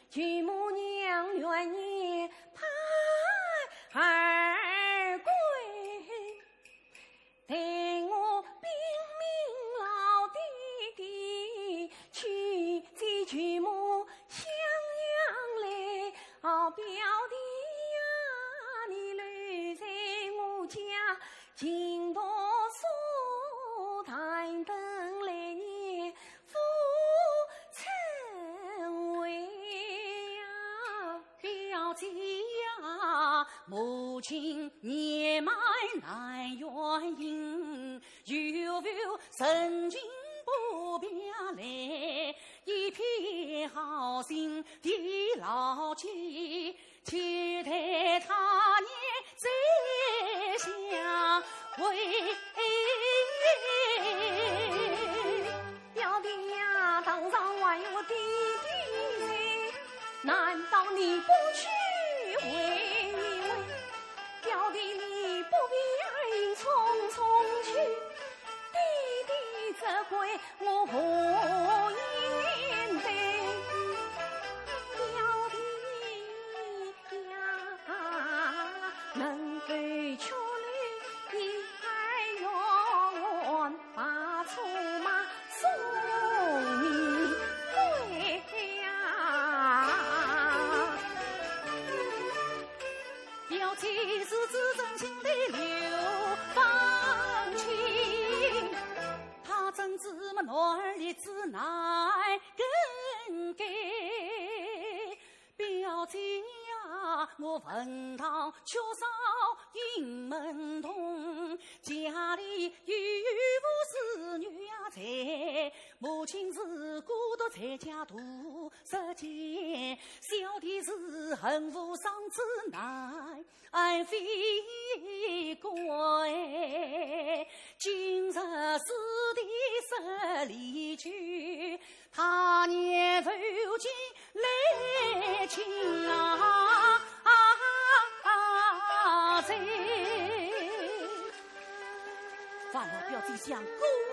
舅母娘远远盼儿归。 待我禀明老爹爹，去接舅母襄阳来。哦，表弟呀，你留在我家，静读书，但等来年赴春回呀。表姐呀，母情年迈难圆行，有负深情不便来，一片好心的老妻，期待他年再相会。表弟呀，堂上还有我爹爹在，难道你不去慰一慰？表弟你不必匆匆去，爹爹责怪我何言对？表弟呀，能够出力，你还愿把车马送你归呀。表姐是至真心的刘芳卿，她怎知么男儿立志难更改。表姐呀，我文堂缺少英门童，家里有无子女呀在，母亲是孤独在家度日节，小弟是恨无生子难安非归。今日师弟失离去， 他年复见来亲啊，谁？烦劳表姐相公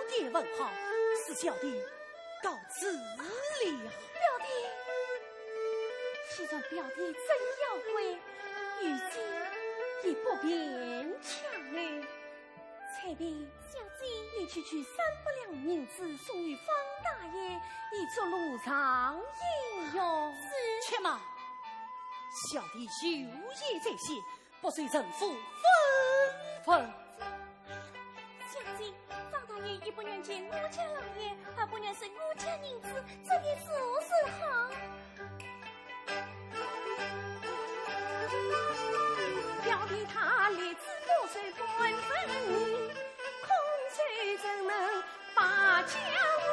爹问好，是小弟告辞了。表弟，既然表弟真要归，愚姐也不勉强你。 采萍，小姐，你去取三百两银子送与方大爷，以作路上应用。是。且慢，小弟有言在先，不受丈夫吩咐。小姐，方大爷也不愿见我家老爷，还不愿收我家银子，这便如何是好？ 表弟他立志不受半分疑，空手怎能把家回？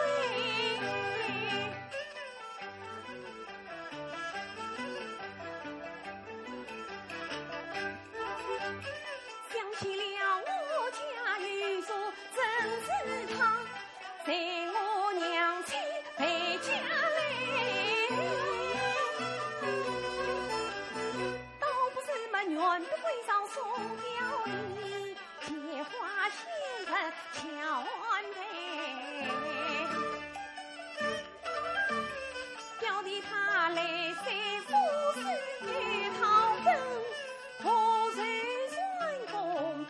想起了我家有座曾子堂， 随我娘亲陪嫁来，倒不如么愿不归上送表弟，借花献佛桥岸台。表弟他来虽不是讨婚，何愁算公婆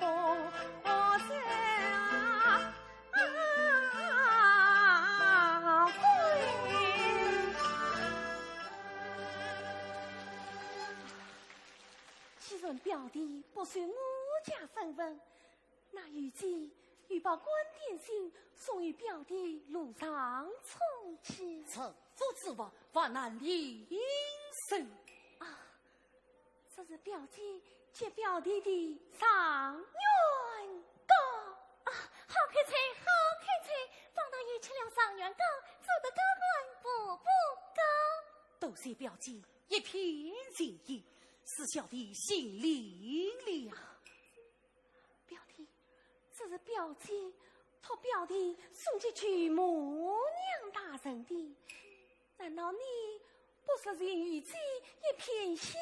子啊？ 啊，既然表弟不受我家吩咐，那愚姐有把官点信送与表弟路上冲去。丈夫之话，万难另说。啊， 这是表姐给表弟的状元糕。啊，好口彩，好口彩！方大爷吃了状元糕，做得高官步步高。多谢表姐一片心意，是小弟心领了。表弟，这是表姐托表弟送给舅母娘大人的。 难道你不是欠愚姐一片孝心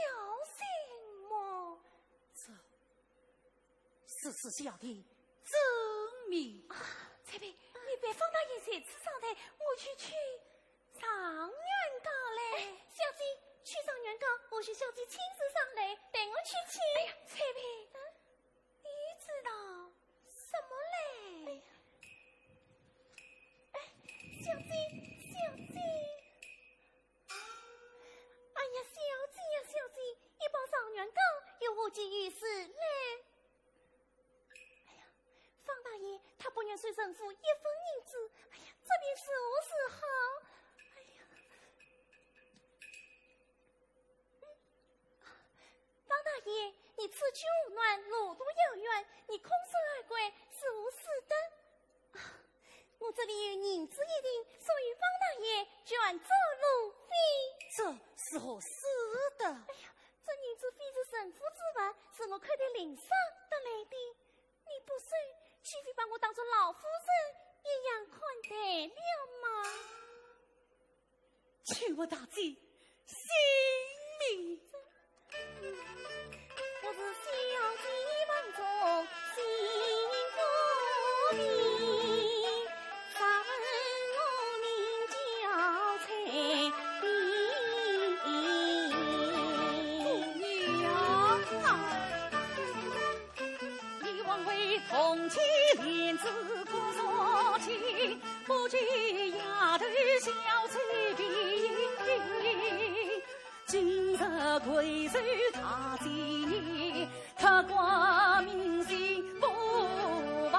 么？这，是，是小弟遵命。啊，采萍，你陪方大爷在此上台，我去取状元糕来。哎，小姐，取状元糕，我是小姐亲自上来，待我去取。哎呀，采萍，嗯？你知道什么嘞？哎呀，哎，小姐，小姐。 哎呀，小姐呀，小姐，一包状元糕又何济于事嘞？哎呀，方大爷他不愿收丈夫一分银子，哎呀，这便如何是好？哎呀，嗯，方大爷，此去无暖，路途遥远，你空手而归，如何是得？啊，我这里有银子一锭，送与方大爷，捐作路费。这如何使得？哎呀，这银子非是陈府之物，是我叩头领赏得来的。你不收，岂非把我当作老夫人一样看待了吗？ 请问大姐姓名？我是小姐房中新妇人，她问我名叫采萍。姑娘啊， 你枉为铜钱链子挂上去，不及丫头小采萍。今日贵州大祭年，刻挂铭心不忘。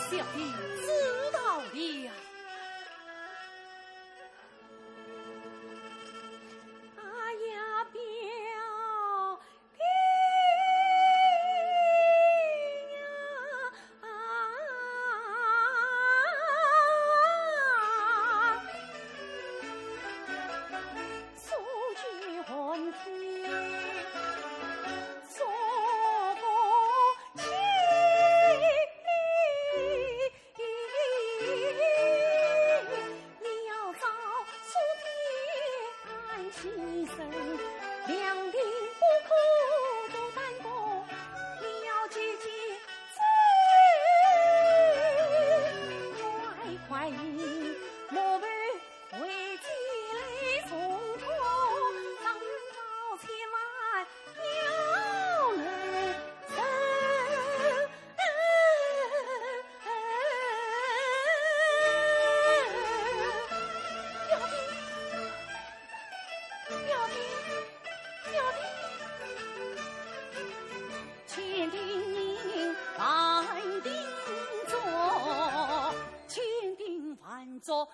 小弟知道了。哎呀，表 啊，苏州做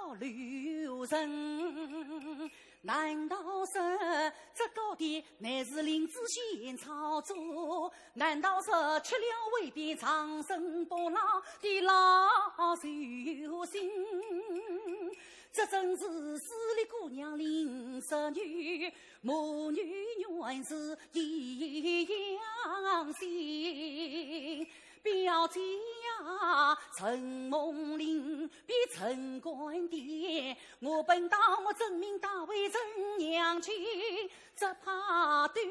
要留人。难道说这糕点乃是林子贤操作？难道说吃了会变长生不老的老寿星？这真是势利姑娘林十女，母女原是一样心。 表姐呀，承蒙林别陈官店，我本当我真名大为陈娘亲，只怕丢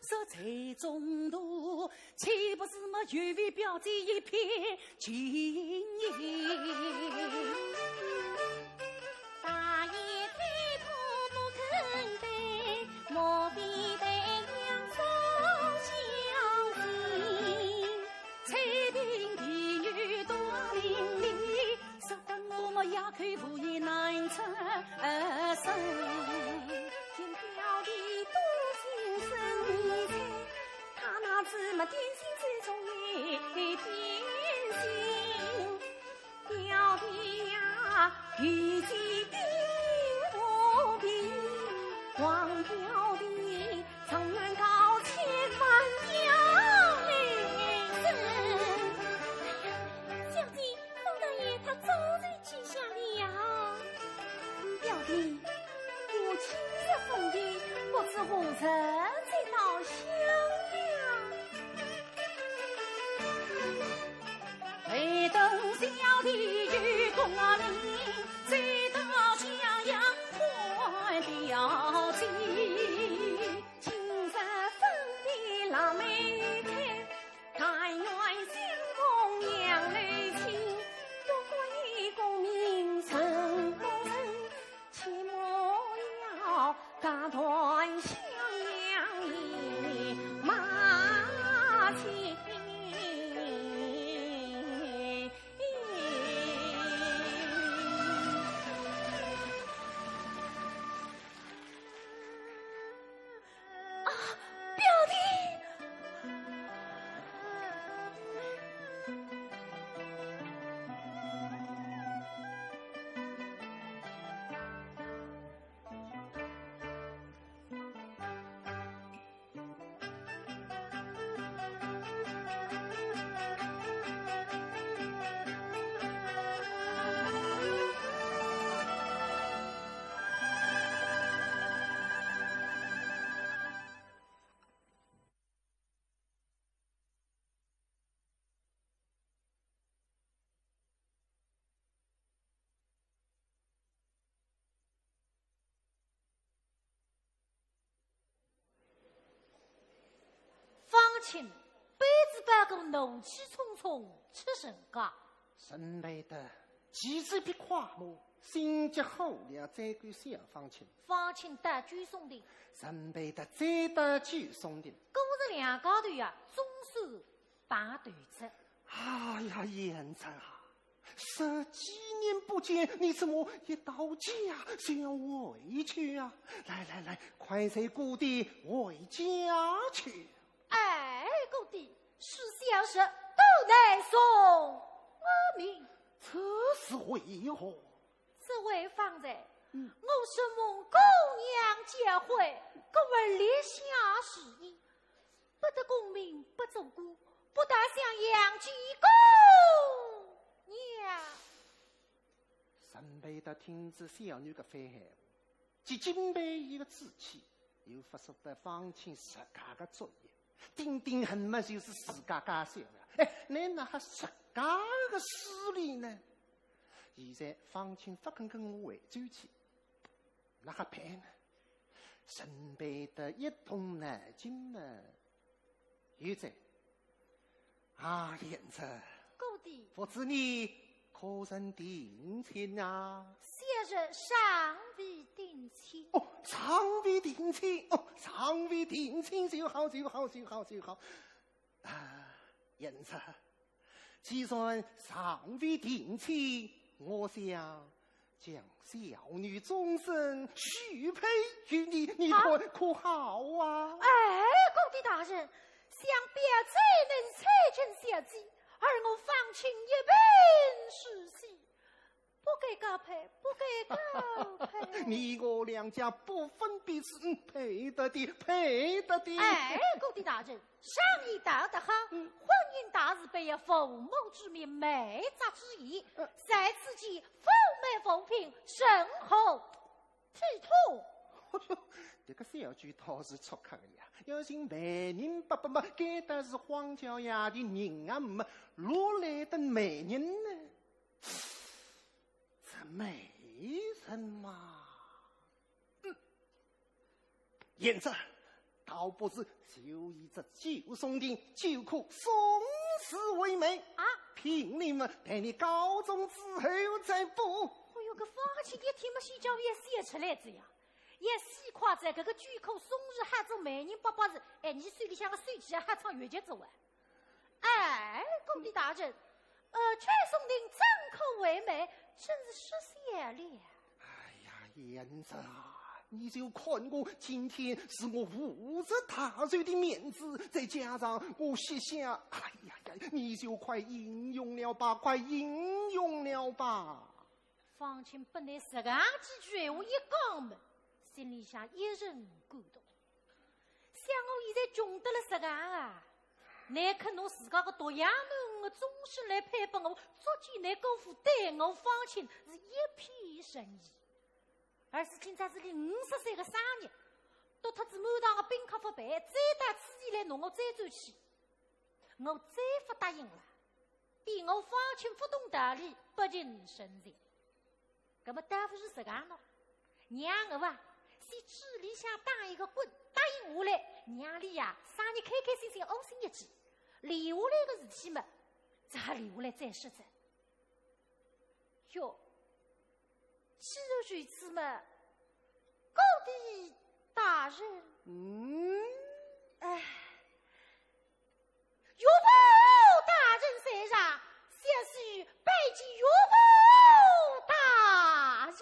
失在中途，岂不是么又为表姐一片情意？大雁推脱不肯对，莫非对娘所相信？ 采萍婢女多伶俐，说得我么哑口无言难出声。见表弟多心生疑猜，他那姊妹点心之中一点心。表弟呀，有几点无比，望表弟 状元告千万要来生。小姐，方大爷他早就记下了。表弟，我今日奉陪，不知何日再到襄阳。 待等小弟有功名，再到襄阳看表姐。今日分别腊梅开，但愿相逢杨柳青。不管你功名成不成， 切莫要隔断襄阳一马牵。啊，表弟！ 方卿背仔包裹，怒气冲冲出城街。陈培德急急别快马，心急火燎，追赶小方卿。方卿到九松亭。陈培德追到九松亭。果然两家头呀，总算碰头哉。哎呀，贤侄啊， 十几年不见，你怎么一到家就要回去啊？来来来，快随姑爹回家去。哎，姑爹，恕小侄多难从命。这是为何？只为方才，嗯。我承蒙姑娘教诲，故而立下誓言，不得功名不做官，不得向阳见姑娘。 陈培德听仔小囡搿番闲话，既敬佩伊个志气，又勿舍得方卿自家个主意，顶顶恨么就是自家家小呀。哎，倷哪哈自家个势利呢？现在方卿勿肯跟我回转去，哪哈办呢？陈培德一动脑筋嘛，有哉。 啊，贤侄，姑爹。不知你可曾定亲啊？小侄尚未定亲。哦，尚未定亲，哦，尚未定亲就好，就好，就好，就好。啊，贤侄，既然尚未定亲，我想 将小女终身许配于你，你看可好啊？哎，姑爹大人，想表姐能成全小姐，而我方卿一贫如洗，不配，不该高配。你我两家不分彼此，嗯，配得的，配得的。哎，高第大人，常言道得好，嗯。婚姻大事，必有父母之命，媒妁之言。嗯。在此间，父媒无凭，成何体统？这个小鬼倒是出格的呀！要寻媒人伯伯嘛，该搭是荒郊野地，人也没，哪来的媒人呢？ 这媒人嘛，嗯，贤侄，倒不如就以这九松亭，九颗松树为媒。啊？聘礼嘛，待你高中之后再补。哎哟，搿方卿一听嘛，先叫伊笑出来哉呀，也死快哉，搿个九颗松树还做媒人伯伯哉，哎，你手里向个手机啊，还唱越剧哉哇。 哎，高第大人，呃，九松亭怎可为媒？真是失笑了。哎呀，贤侄啊，你就看我今天是我五十大寿的面子，再加上我膝下，哎呀呀，你就快应允了吧，快应允了吧。方卿本来实梗几句闲话一讲嘛，心里向一阵感动。 想我现在穷得了实梗啊，乃肯拿自家个独养囡儿个终身来配拨我，足见乃姑父待我方卿是一片诚意。而是今朝是俚五十岁个生日，丢脱仔满堂个宾客福杯，再到此地来拿我追转去。 我再勿答应了，比我方卿勿懂道理，不近人情。搿么倒勿如实梗喏，让我啊，先嘴里向打一个滚，答应下来，让俚呀，生日开开心心，窝心一记。留下来个事体嘛，再留下来再说哉。 哟，既然如此嘛，高第大人。嗯？哎，岳父大人在上，小婿拜见岳父大人。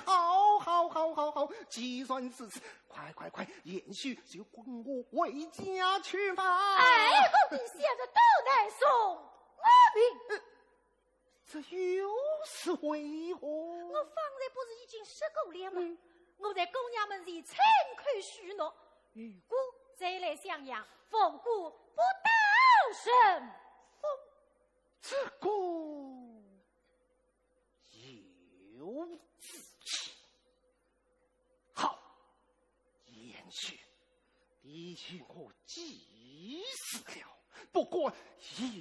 好，好，好，好，好，既然如此，快，快，快，贤婿就跟我回家去吧。哎，高第小侄都难送我命。 这又是为何？我方才不是已经说过了吗？嗯。我在姑娘门前亲口许诺，如果再来襄阳，凤冠不到神风。这个有志气。 好，贤婿，你与我既是了，不管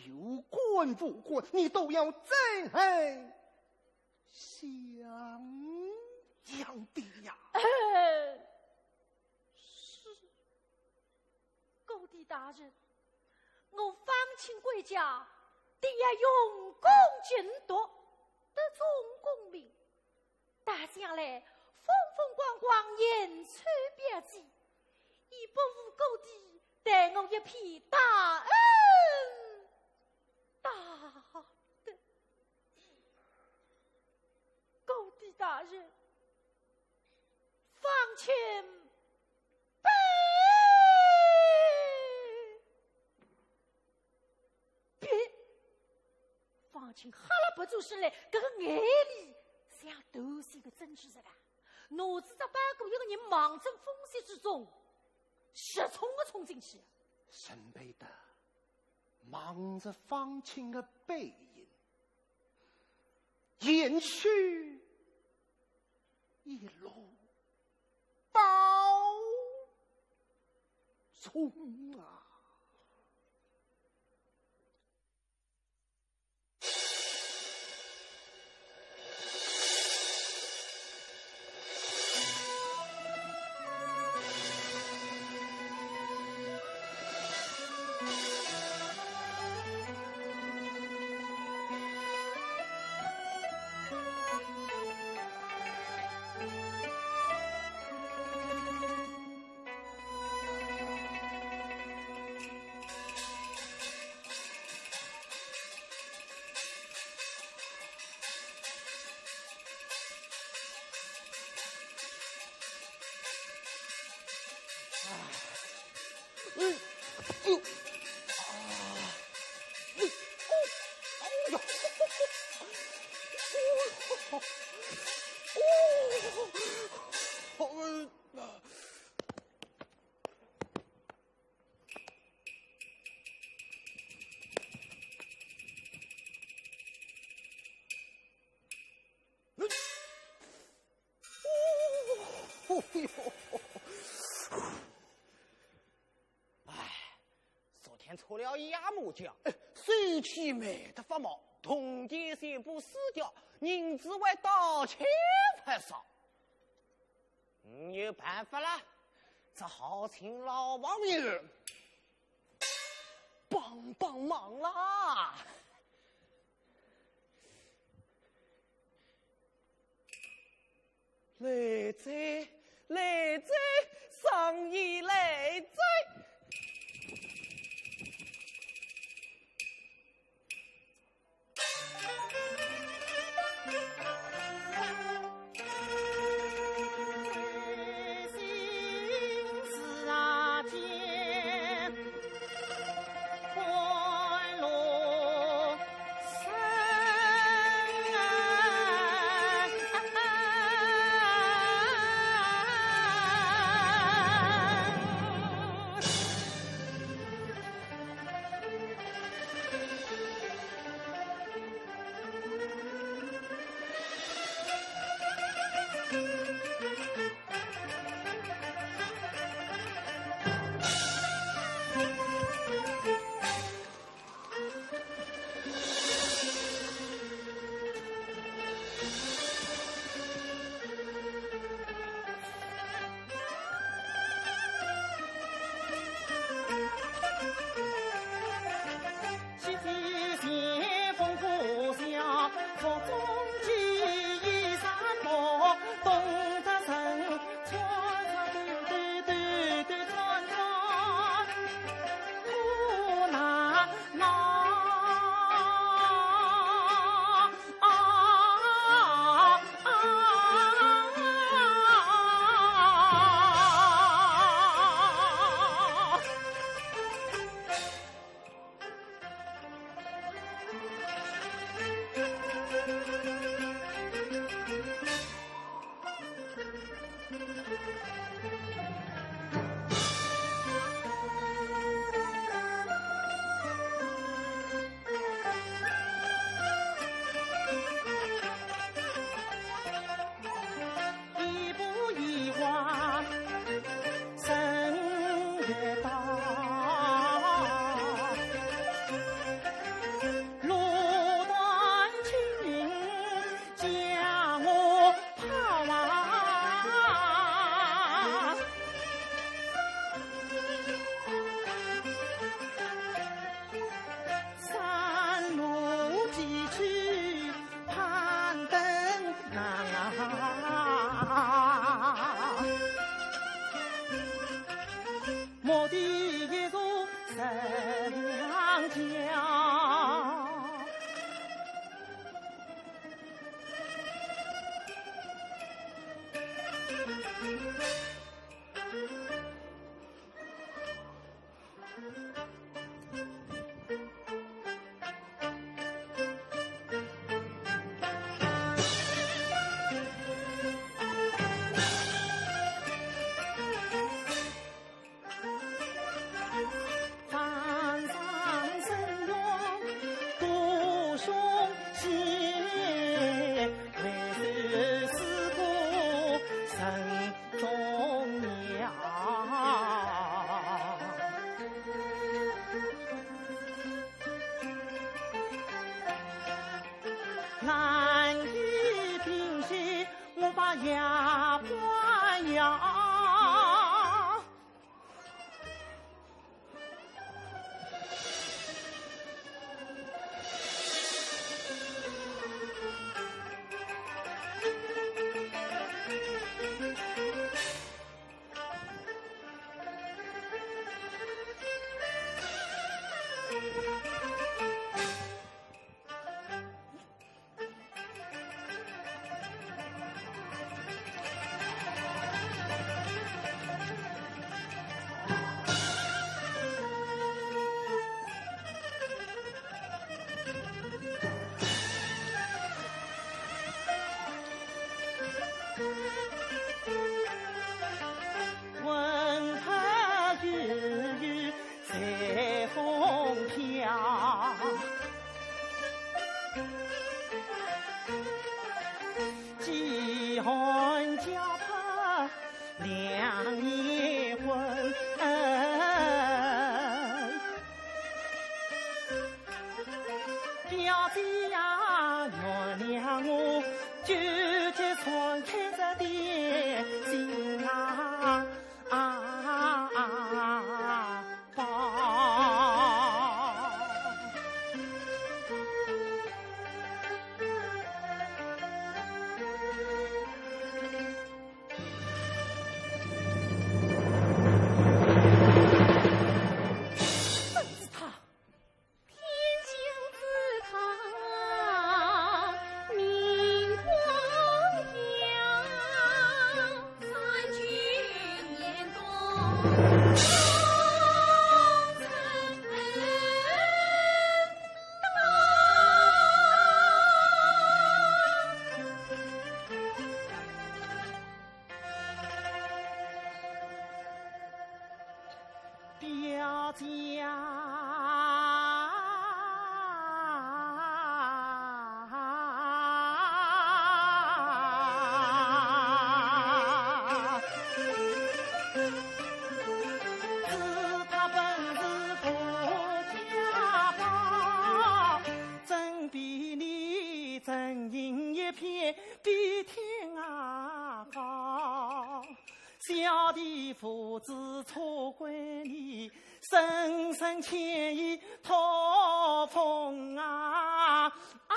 有关无关，你都要再来详详的呀。是，高第大人，我方卿归家，定要用功勤读，得中功名。 待将来风风光光迎娶表姐，以不负高第待我一片大恩大德。高第大人，方卿拜别。 方卿哈啦不转身来，搿个眼泪像断线个珍珠实梗，拿仔只包裹一个人望准风雪之中，直冲个冲进去。沈培德望着方卿的背影，贤婿一路保重啊。哦，哦，呃，哦哟，哎，昨天出了一夜麻将，哎，手气慢得发毛，铜钿全部输掉，银子还倒贴勿少。没有办法了，只好请老朋友帮帮忙啦。 来哉，来哉，生意来哉！小姐呀，原谅我，拒绝传开这点心啊，啊，啊，啊，宝。正是他。 天降之堂，明光耀，三军严冬，表姐啊，是他本是富家宝，怎比你真银一片，比天涯高。 小弟父子错怪你，深深歉意托风啊，啊，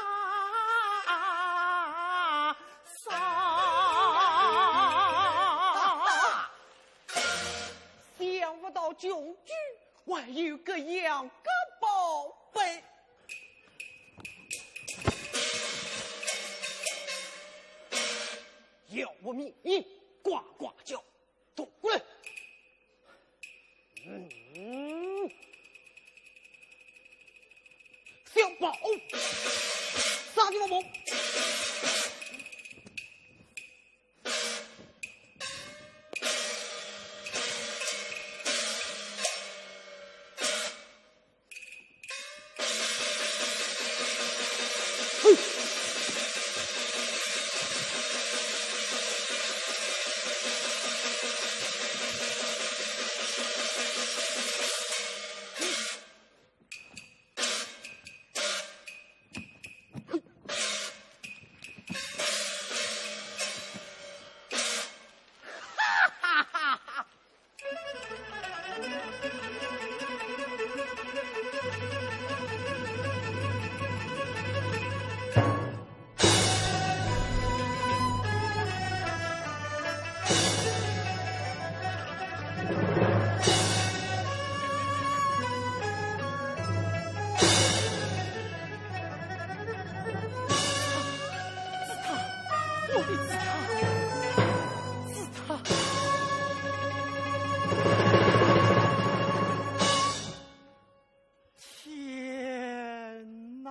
啊，啊，啊。想不到穷举还有这样个宝贝。要我命你呱呱叫。 走过来。嗯，小宝，啥地方跑？是他，我的是他，是他。天哪！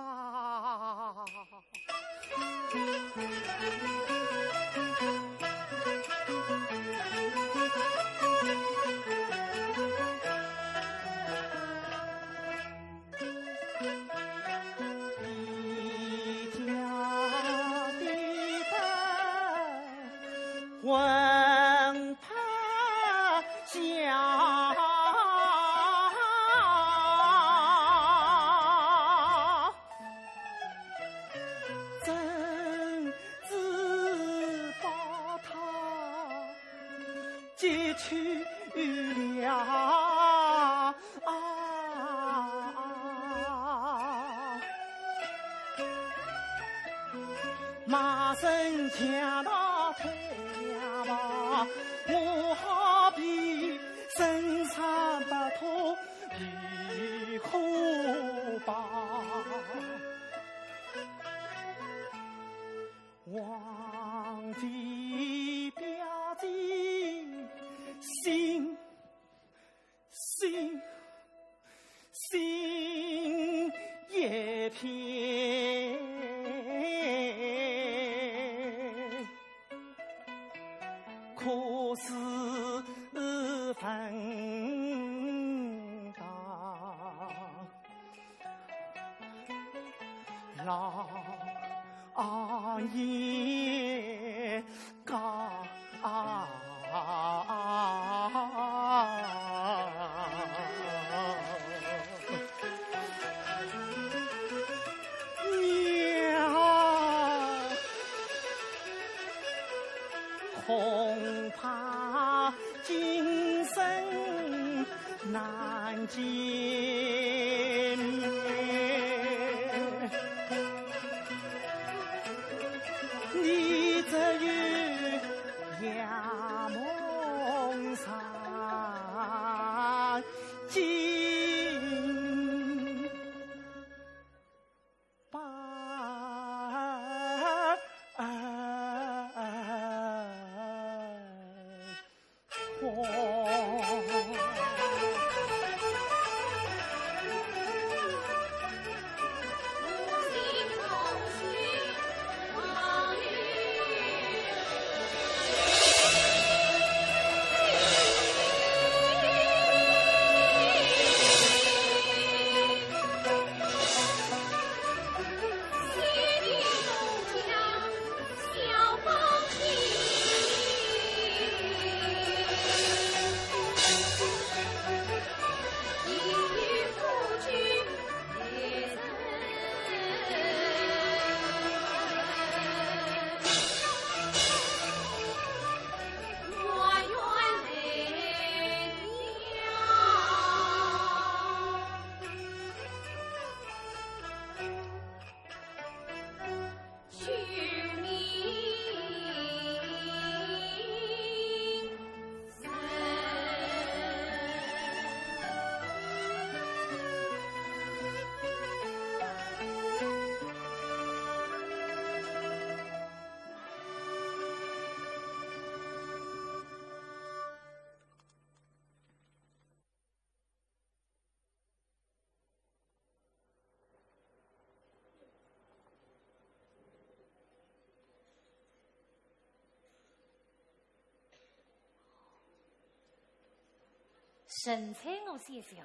陈翠娥小姐，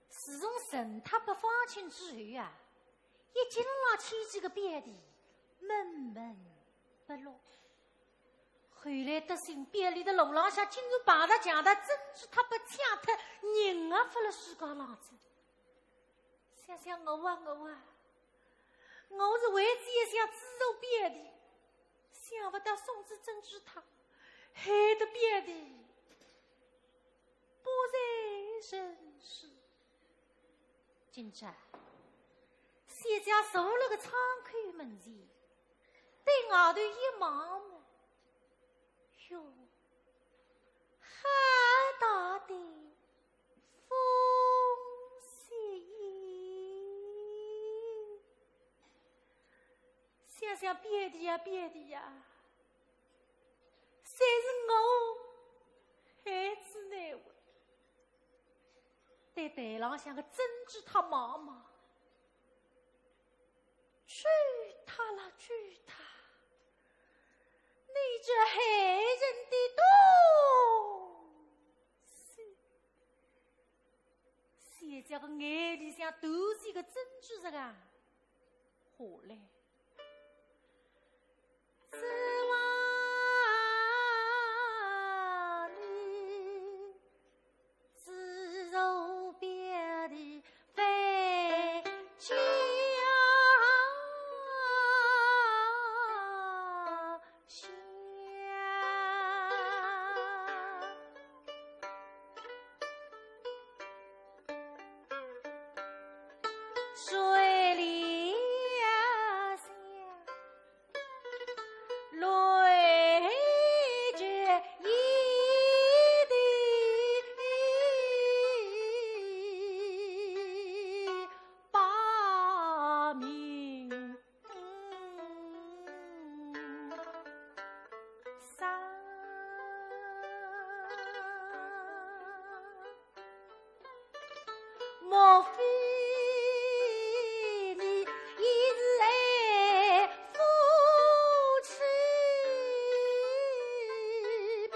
自从陈太伯放亲之后啊，一径拉牵记个表弟，闷闷不乐。后来得信表弟勒路浪向竟然碰着强盗，珍珠塔被抢脱，人也勿勒世界浪哉。想想我啊，我啊，我是为仔一想资助表弟，想勿到送仔珍珠塔，害得表弟 不在人世。今朝，小姐坐勒个窗口门前，对外头一望么，哟，好大的风雪呀！想想表弟呀，表弟呀，侪是我害仔倷哇。对台浪向个珍珠塔望望，珠塔啦珠塔，你这害人的东西！小姐个眼里向端起个珍珠塔啊，下来。 水里呀，泪结一地把名 伤。莫非你也是爱夫之病？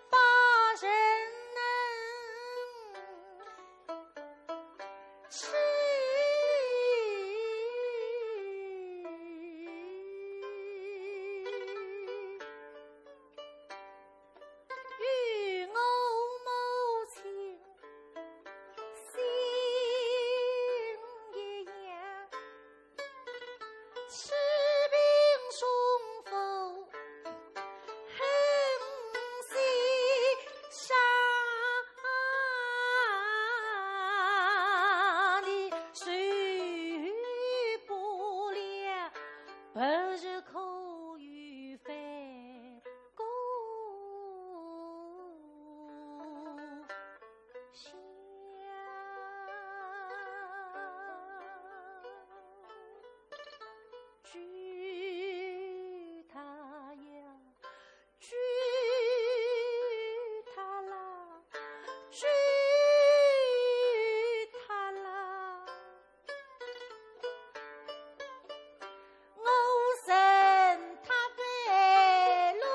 把人能 痴。与我母亲心一样，痴病重复 恨心伤，你受不了，不如可与翻过 想。珠塔呀，珠塔啦，珠塔啦。 我身他被路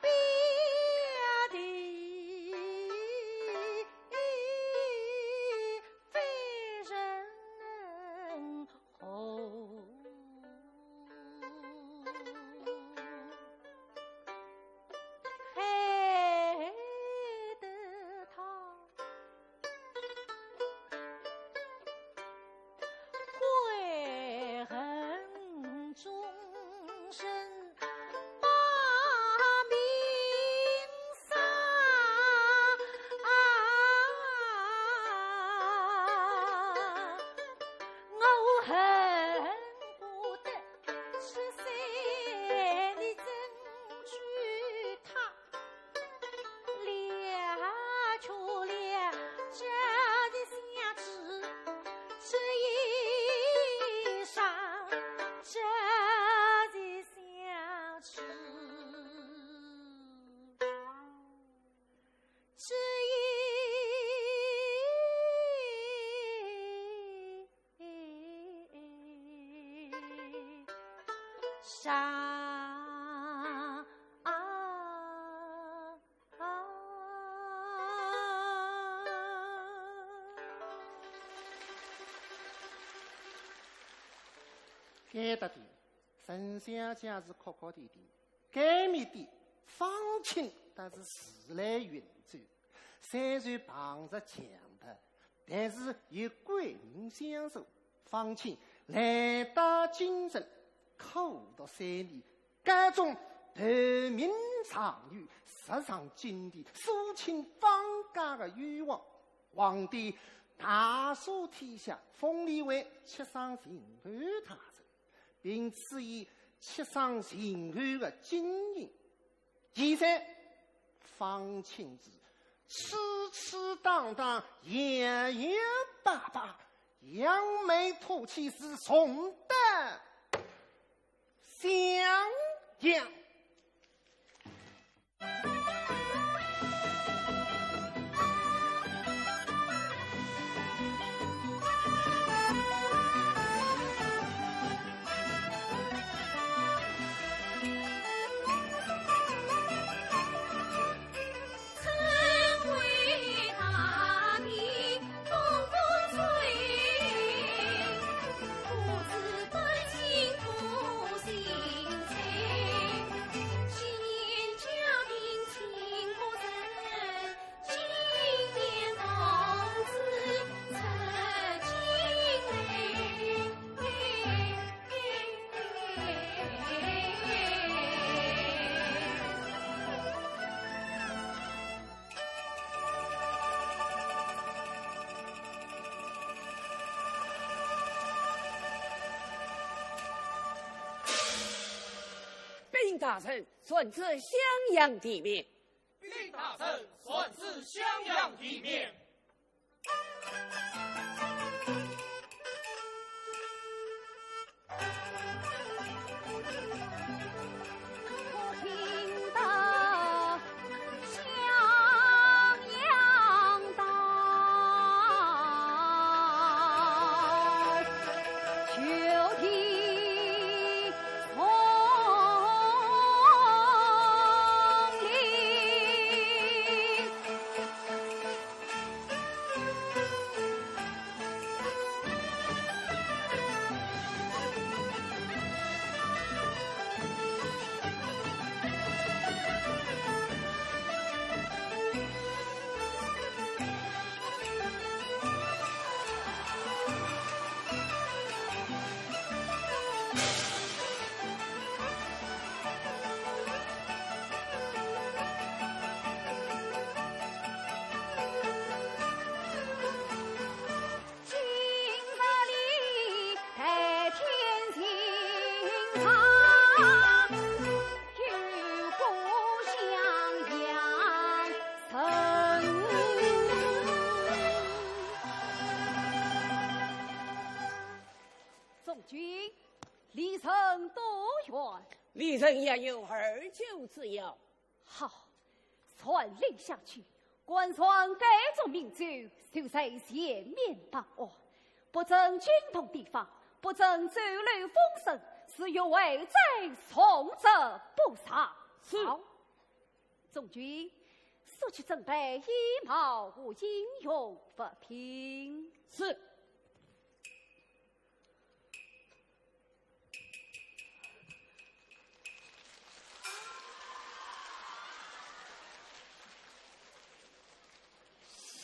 边的非人能 哦，害得他悔恨终身把名 伤。我恨不得吃碎你珍珠塔，了却了这一香珠，这一伤，这一香珠。 这一伤。对得起，陈小姐是哭哭啼啼，该面的方卿倒是时来运转，虽然碰着强盗，但是有贵人相助，方卿来到京城，苦读三年，高中头名状元，直上金殿，肃清方家的冤枉。皇帝大赦天下，封你为七省巡抚大人，并赐以七省巡抚的金印。现在方卿是痴痴当当，摇摇摆摆，扬眉吐气，是重担襄阳。禀大人，传旨襄阳殿面。禀大人，传旨襄阳殿面。中军，离城多远？离城约有二九之遥。好，传令下去， 关照该众民众，守在前面把关，不准惊动地方，不准走漏风声，是有违贼，重则不赦。是。好，中军，速去准备衣帽和应用物品。是。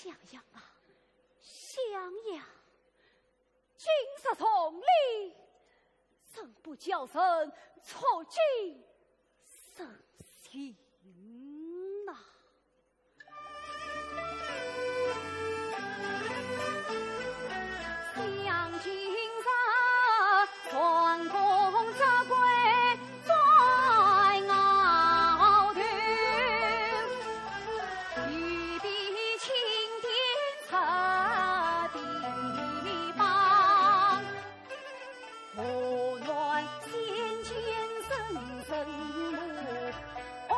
襄阳啊，襄阳，今日重礼，怎不叫人触景生情呐？ 我愿先前人人母，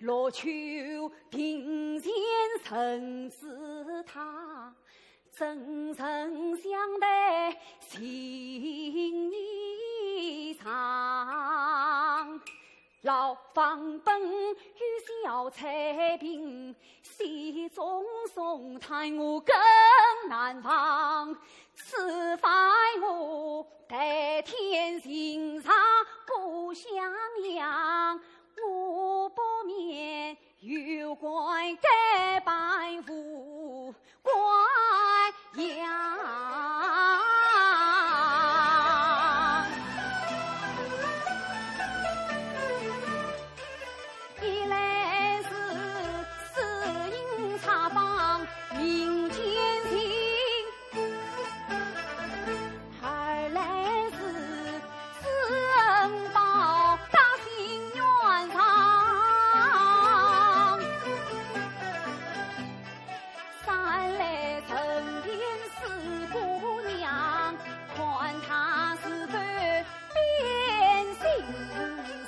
落秋庭前人自他，征人相待情意长。老房本与小菜并，雪中送炭我更难忘。此番我代天巡查故乡样， 我不免有关该班无官样。一来是私营茶坊民间情， 二来是知恩报答心愿长，三来成全四姑娘，看她是否变心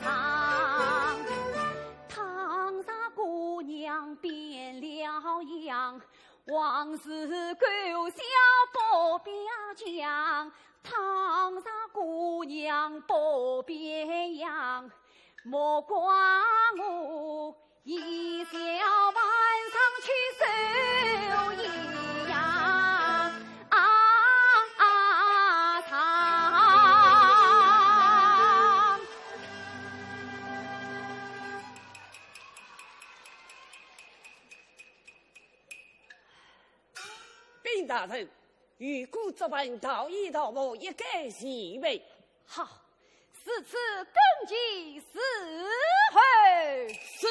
肠。倘若姑娘变了样， 往事狗笑不必讲，倘若姑娘不变样，莫怪我一笑万丈去收一样。啊啊唱。禀大人，御史奏本，道义道母一概齐备。好，如此更急伺候。是。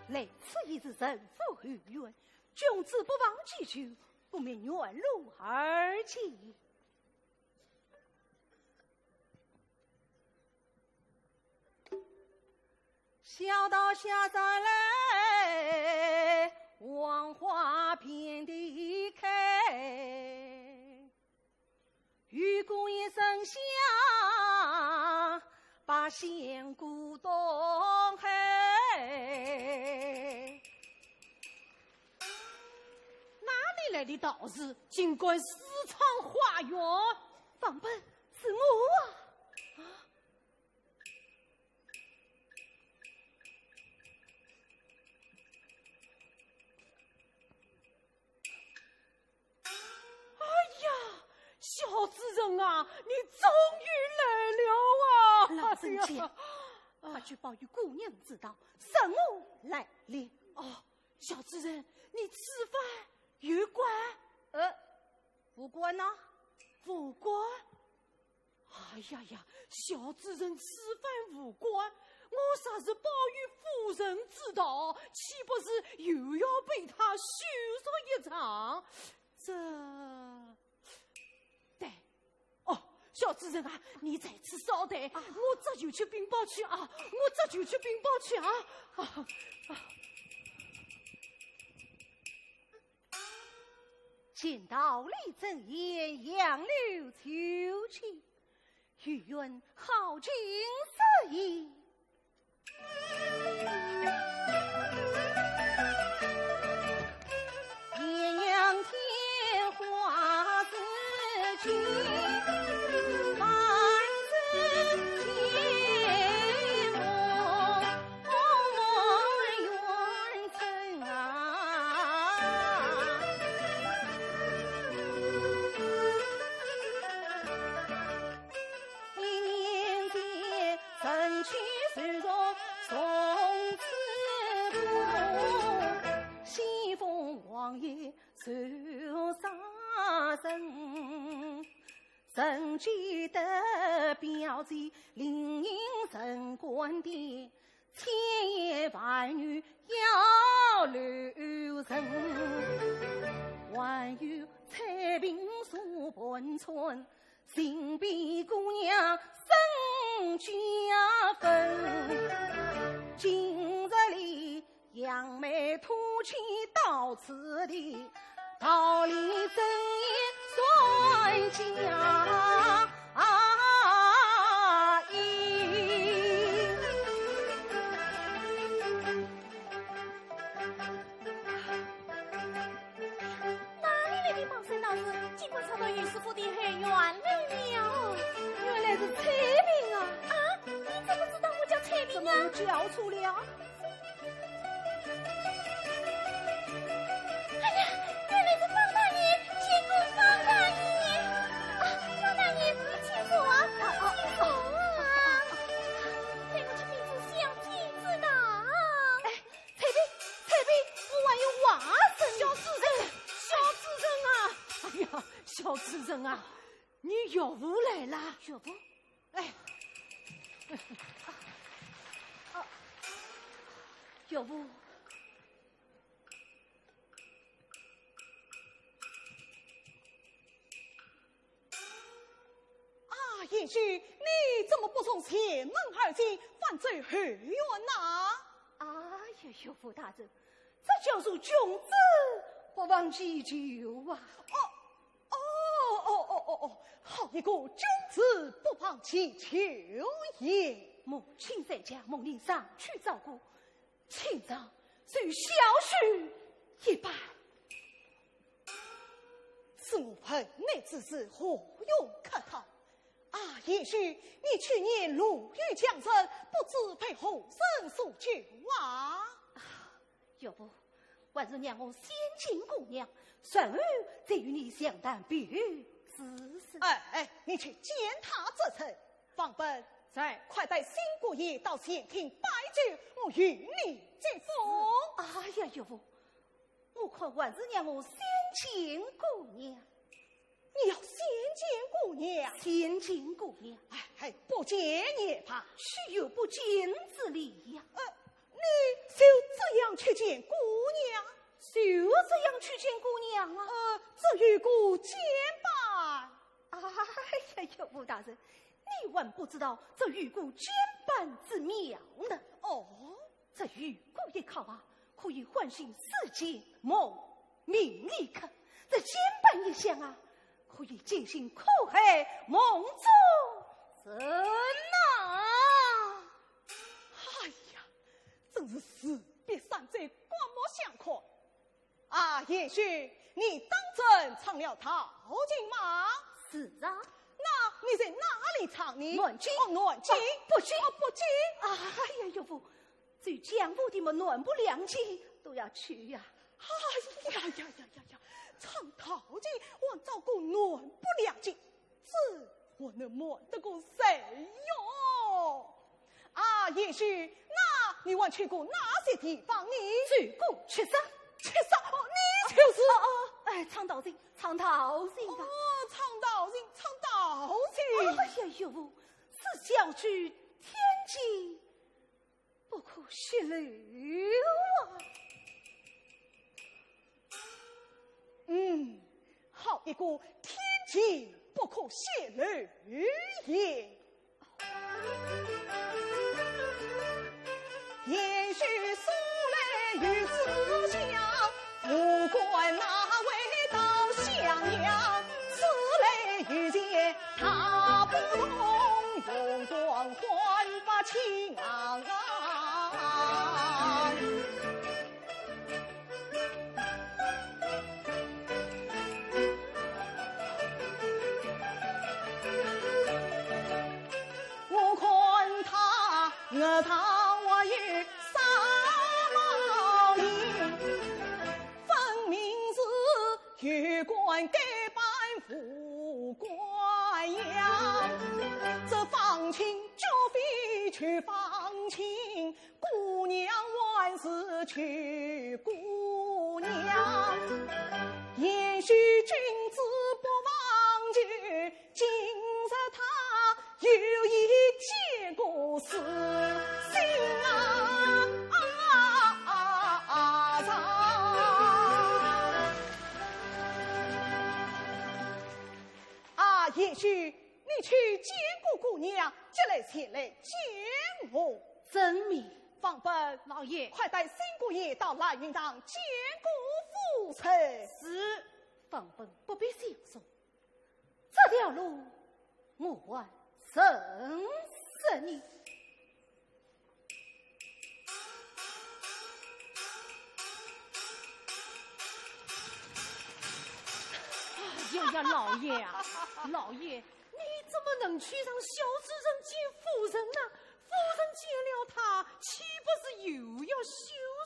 来此已是人无后援，君子不忘其旧，不免远路而行。 小道下山来，黄花遍地开。雨过一声下，把仙姑冻害。哪里来的道士，竟敢私闯花园？王本，是我啊！ 哎呀，小主人啊，你终于来了。人家，哎呀，快去报与姑娘知道，说我来了。哦，小主人，你此番有官？呃，无官呐。无官？哎呀呀，小主人此番无官，我若是报与夫人知道，岂不是又要被她羞辱一场？这，对，哦，小主人啊，你在此稍待，啊。我这就去禀报去啊，我这就去禀报去啊。啊，啊。 见到李贞贤，杨柳秋千，欲云好景色也。艳阳天花似锦，万紫千红。 哪里来的傍身大士，竟敢闯到御史府的后院来了？原来是采萍啊！啊，你怎么知道我叫采萍啊？怎么我叫错了？哎呀，原来是方大爷，见过方大爷！啊，方大爷，请坐啊，啊，啊，请坐啊！待我去禀报小姐知道。哎， 采萍，采萍，我还有话说呢。小主人，小主人啊！哎呀，小主人啊，你岳父来了。岳父？哎，啊，啊，岳父。 啊，贤婿，你怎么不从前门而进，反走后院呐？哎呀，岳父大人，这叫做君子不忘其旧啊！哦，哦，哦，哦，哦，哦，好一个君子不忘其旧也！母亲在家，蒙你常去照顾， 今朝受小婿一拜。是我盆内之事，何用客套？啊，贤婿，你去年路遇强人，不知被何人所救啊？啊，岳父，还是让我先见姑娘，然后再与你详谈别的之事。哎，哎，你去见她则甚？ 方本。在。快带新姑爷到前厅摆酒，我与你接风。哎呀，岳父，我看还是让我先见姑娘。你要先见姑娘？先见姑娘。哎，哎，不见也罢。岂有不见之理呀？呃，你就这样去见姑娘？就这样去见姑娘啊？呃，这有个简板。哎呀，岳父大人， 你还不知道这鱼骨煎板之妙呢。哦，这鱼骨一烤啊，可以唤醒世间梦寐以求。这煎板一响啊，可以惊醒苦海梦中人呐。哎呀，真是士别三载，刮目相看。 啊，贤婿，你当真尝了陶劲吗？是啊。那你在哪里尝呢？南京。哦，南京。哦，北京。哦，北京。哎呀，岳父，这江湖的么南北两京都要去呀。哎呀呀呀呀呀，尝陶劲还找个南北两京，这还能瞒得过谁哟？贤婿，那你还去过哪些地方呢？去过曲折。曲折？哦，你就是……哦，哦，哎，唱道情，唱道情吧。哦，唱道情，唱道情。哎呀哟，此小曲天机不可泄露啊。嗯，好一个天机不可泄露也。 贤婿素来与子相，不管哪位到襄阳，此来御前大不同，容光焕发气昂昂。 我看他额上还有纱帽缨，分明是有官该扮无官样。这方卿绝非旧方卿， 姑娘还是旧姑娘，贤婿君子不忘旧，今日他有意见个事情啊！啊，啊，啊，啊。啊，贤婿，你去见过姑娘，即来前来见我。遵命。 方本。老爷。快带新姑爷到兰云堂见过夫人。是。方本不必相送，这条路我还认识呢。哎呀呀，老爷啊，老爷，你怎么能去让小主人见夫人呢？夫人见了他，岂不是又要羞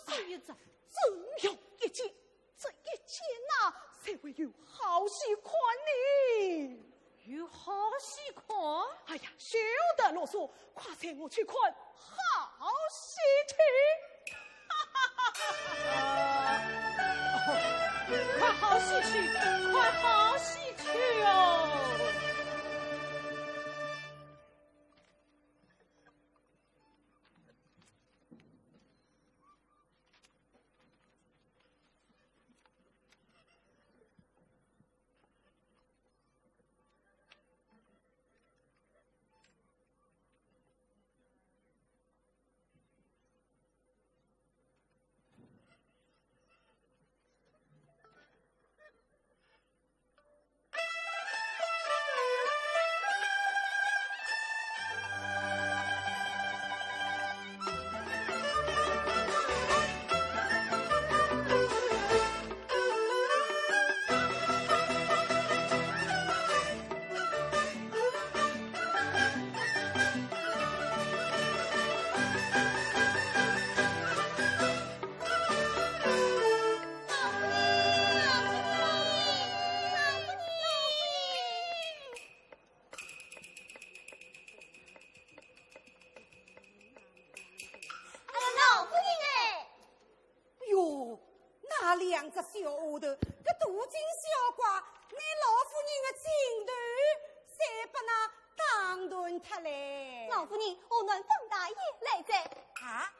羞一场？总要一见，这一见呐，才会有好戏看呢。有好戏看？哎呀，休得啰嗦，快随我去看好戏去。快好戏去，快好戏去哦！哎呀，老夫人哎！哟，那两只小丫头，搿大惊小怪，拿老夫人的进度侪拨㑚打断脱嘞。老夫人，河南方大爷来哉。啊？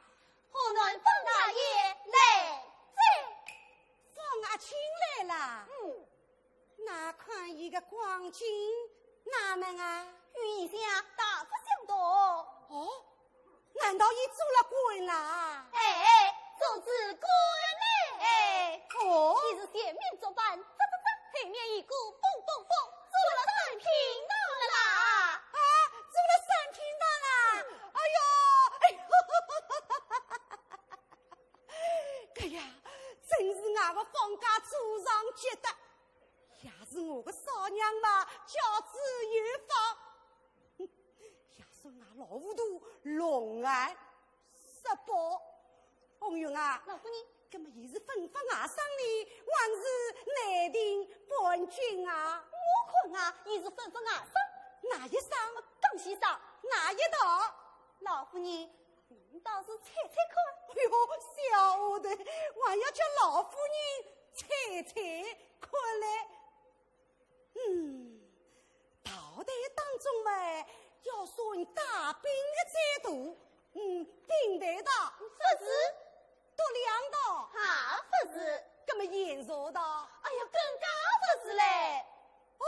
河南方大爷来哉。方阿卿来啦？嗯。 那看伊个光景哪能啊？与以前大不相同。哦，难道伊做了官啦？哎，做仔官嘞。哎。哦。伊是前面做板，扎扎扎，后面一个嘣嘣嘣，做了三品堂了啦。啊，做了三品堂啦？哎呦，哎呦，哎呀，真是俺个方家祖上积德。 也是我个嫂娘嘛，教子有方。哼，也是俺老糊涂，弄俺失败。红云啊，老夫人。搿么伊是分发外省呢，还是内廷半军啊？我看啊，伊是分发外省。哪一省？江西省。哪一道？老夫人，倒是猜猜看。哎哟，小丫头，还要叫老夫人猜猜看嘞。嗯，道台当中嘛，要算大兵的最多。嗯，兵台道。勿是。独粮道。也勿是。那么盐茶道。哎呀，更加勿是嘞。 哦，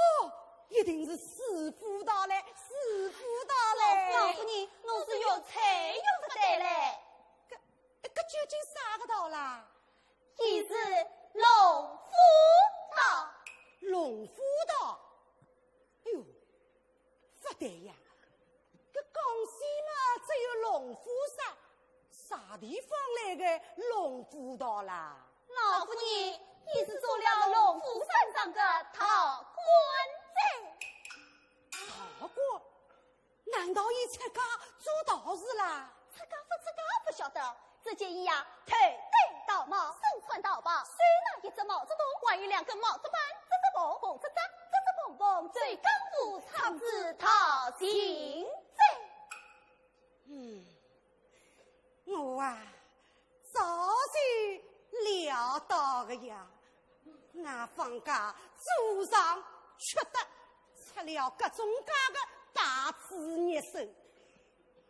一定是师傅道嘞，师傅道嘞。老夫人，我是越猜越勿对嘞。搿，搿究竟啥个道啦？伊是农夫道。农夫道？哎哟，勿对呀，搿江西嘛，只有农夫山， 啥地方来个农夫道啦？老夫人，伊是做了农夫山上的道官哉。道官？难道伊出家做道士啦？出家勿出家勿晓得，只见伊呀，头戴道帽，身穿道袍，手拿一只毛竹筒，还有两根毛竹板，这只毛，碰这只，这只碰碰，最高无唱子道情哉。 嗯，我啊，早就料到个呀。俺方家祖上缺德，出了各种各个大子孽神。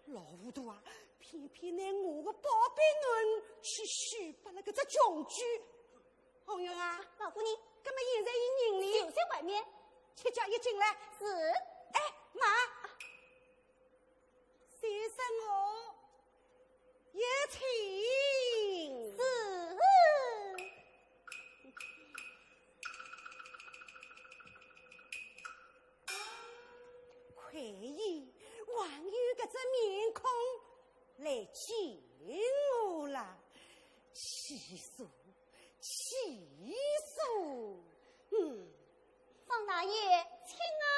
老糊涂啊，偏偏拿我个宝贝囡去许拨了搿只穷鬼。红云啊，老夫人，搿么现在伊人呢？就在外面。去叫伊进来。是。哎，慢。 先生哦，有请。是。看伊还有搿只面孔来见我啦，气死，气死！嗯。方大爷，请啊。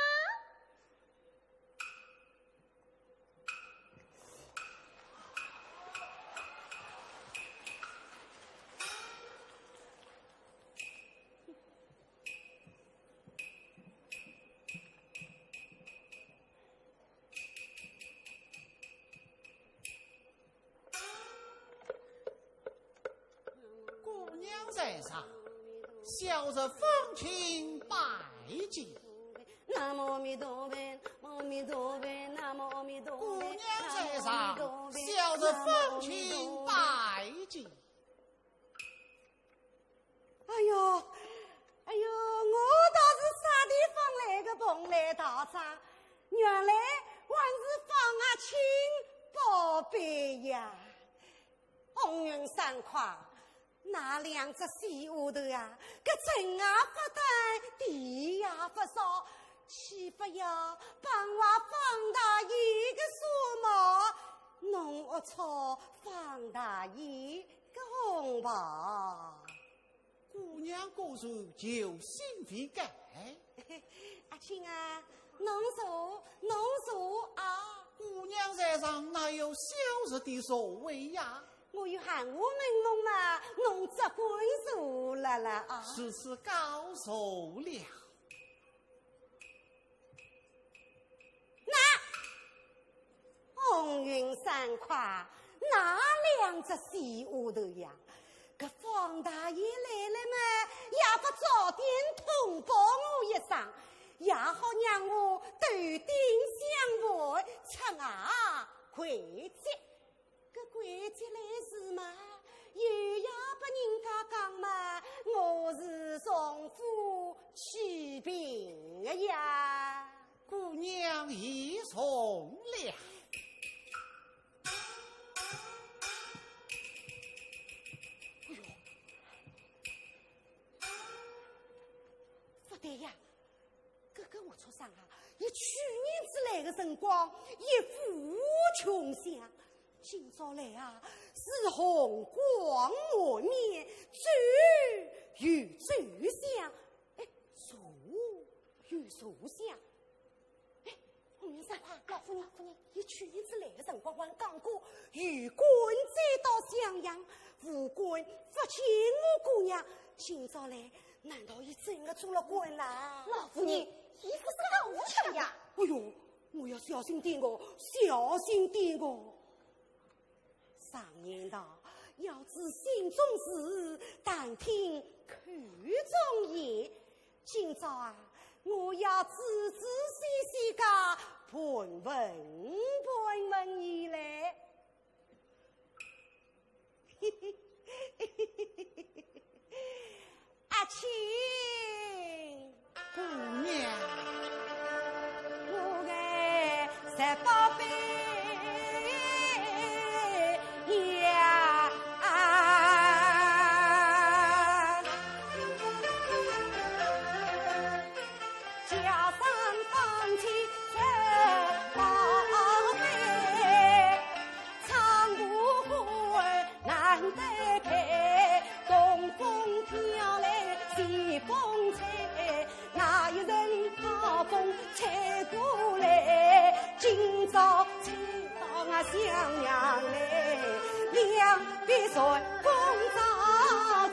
姑娘在上，小侄方卿拜见。南无阿弥陀佛，阿弥陀佛，南无阿弥陀佛。姑娘在上，小侄方卿拜见。哎哟，哎哟，我道是啥地方来个蓬莱道长，原来还是方卿宝贝呀。 红云、三快，那两只死丫头啊，搿僧也勿打，礼也勿烧，岂勿要败坏方大爷个纱帽，弄龌龊方大爷个红袍？ 姑娘果然旧姓未改。阿卿啊，侬坐，侬坐啊。姑娘在上，哪有小侄的座位呀？我有闲话问侬嘛，侬只管坐了啦啊。如此告坐了。 那，红云、三快，那两只死丫头呀，搿方大爷来了嘛，也勿早点通报我一声，也好让我斗胆相伴，出外回转。 搿关节来事嘛，又要拨人家讲嘛，我是重富欺贫的呀。姑娘已从了。哎哟，勿对呀， 搿个活畜生啊，伊去年子来的辰光一副穷相，今朝来啊是红光满面，走有走相，哎，坐有坐相。哎，红云、三快，老夫人，老夫人，伊去年子来的辰光还讲过，有官再到襄阳，无官勿见我姑娘，今朝来 难道伊真的做了官啦？老夫人，伊勿是讲勿出呀。哎哟，我要小心点哦，小心点哦。常言道，要知心中事，但听口中言。今朝啊，我要仔仔细细个盘问盘问伊嘞。阿卿。 姑娘。我的十八岁呀，家生方妻十八岁， 唱不过难得配，东风飘来西风吹，哪一阵大风吹过来，今朝吹到我襄阳来，两边传风招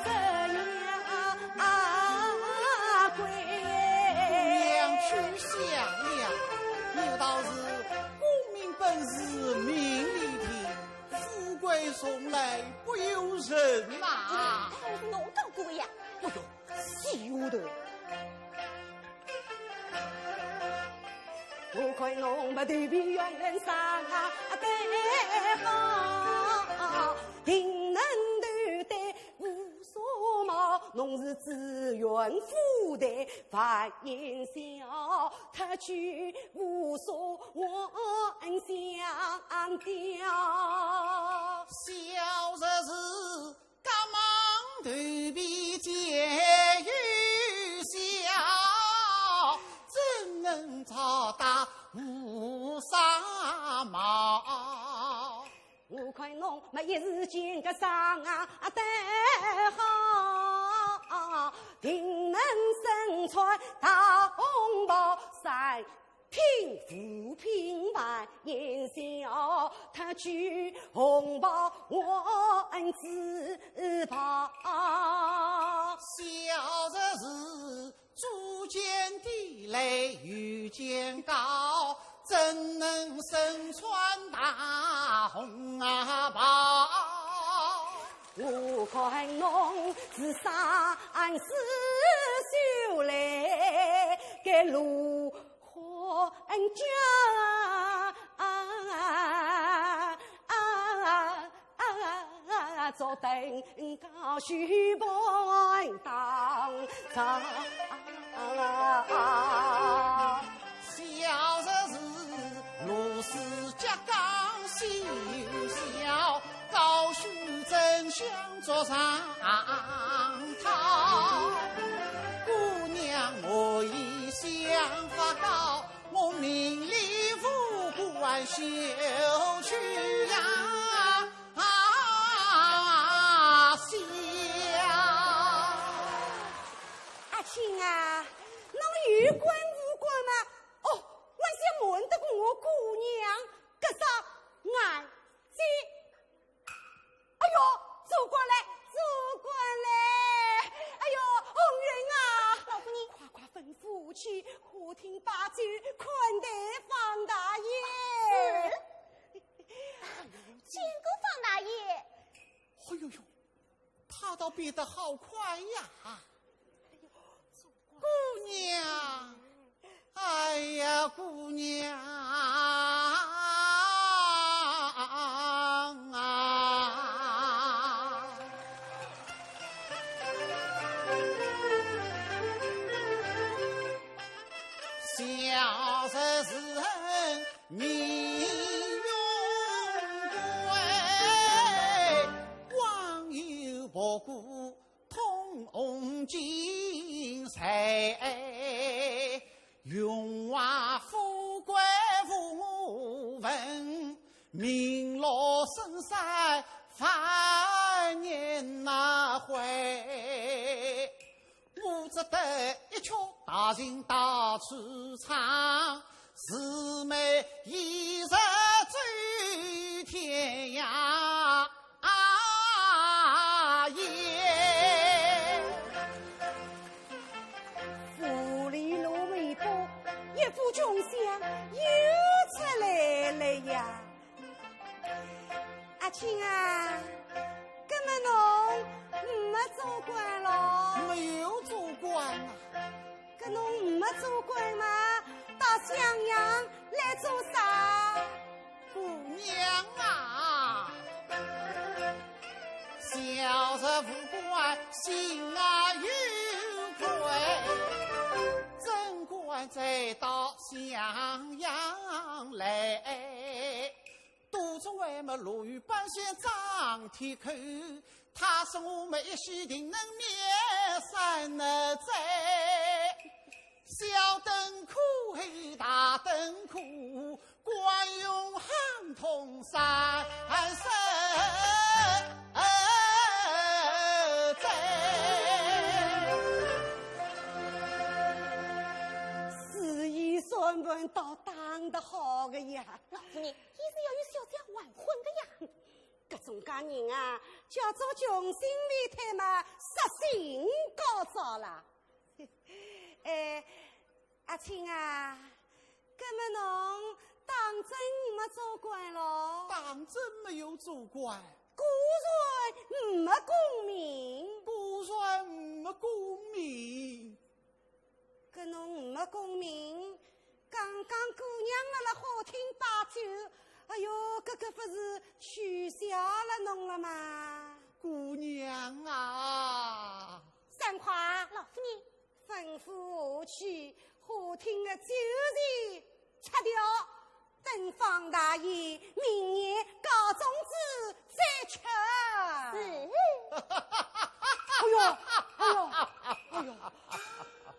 这样归。姑娘去想了，有道是功名本是名利定， 富贵从来不由人呐。哎呀，都是侬讲过呀。哎呦，死丫头！我看侬么头皮原生啊得好，定能头戴乌纱帽，侬是紫云覆戴万年孝，特取 无所望想的。小日子，赶忙头皮见有效，怎能着戴乌纱帽？我看侬么一时间个生啊得好，定能身穿大红袍，三 品五品万年孝，特取红袍换紫袍。小日子，足见低来又见高，怎能身穿大红啊袍？我看侬是三四岁来个路 好恩家，啊啊啊啊，做登高须盘当上。小日子，路是夹江西有小，高须怎想 做上套。姑娘，我已想法高，我名利无关休去呀，啊，笑。阿卿啊，侬有关无关嘛？哦，还想瞒得过我姑娘，搿啥眼睛？ 哎呦，做官嘞，做官嘞！哎呦，红云啊，老夫人，快快吩咐去，花厅摆酒，款待方大爷。是。见过方大爷。哎呦呦，他倒变得好快呀！哎呦，做官。姑娘， 哎呀，姑娘啊！小日子名荣归，光有白骨 通红巾谁？荣华富贵无分文，名落孙山万年难回。我只得一曲大情到处唱， 姊妹一人走天涯。啊耶！府里罗媒婆，一幅穷相又出来了呀。阿卿啊，做官嘛，到襄阳来做啥？姑娘啊，小侄无官，心啊有愧，怎敢再到襄阳来？都城外么路有半仙张铁口，他说我们一息定能免三难灾。小登科后大登科，官运亨通三生哉。是以算盘倒打得好个呀。老夫人，伊是要与小姐完婚的呀。搿种介人啊，叫做穷心未退嘛，杀身高招啦。哎，阿卿啊，搿么侬当真没做官咯？当真没有做官。果然没功名。果然没功名。搿侬没功名，刚刚姑娘辣辣花厅摆酒，哎哟，搿个勿是取笑了侬了吗？姑娘啊！三块。老夫人。吩咐下去，花厅的酒席吃掉，等方大爷明年告终止再吃。是。哎哟，哎哟，哎哟，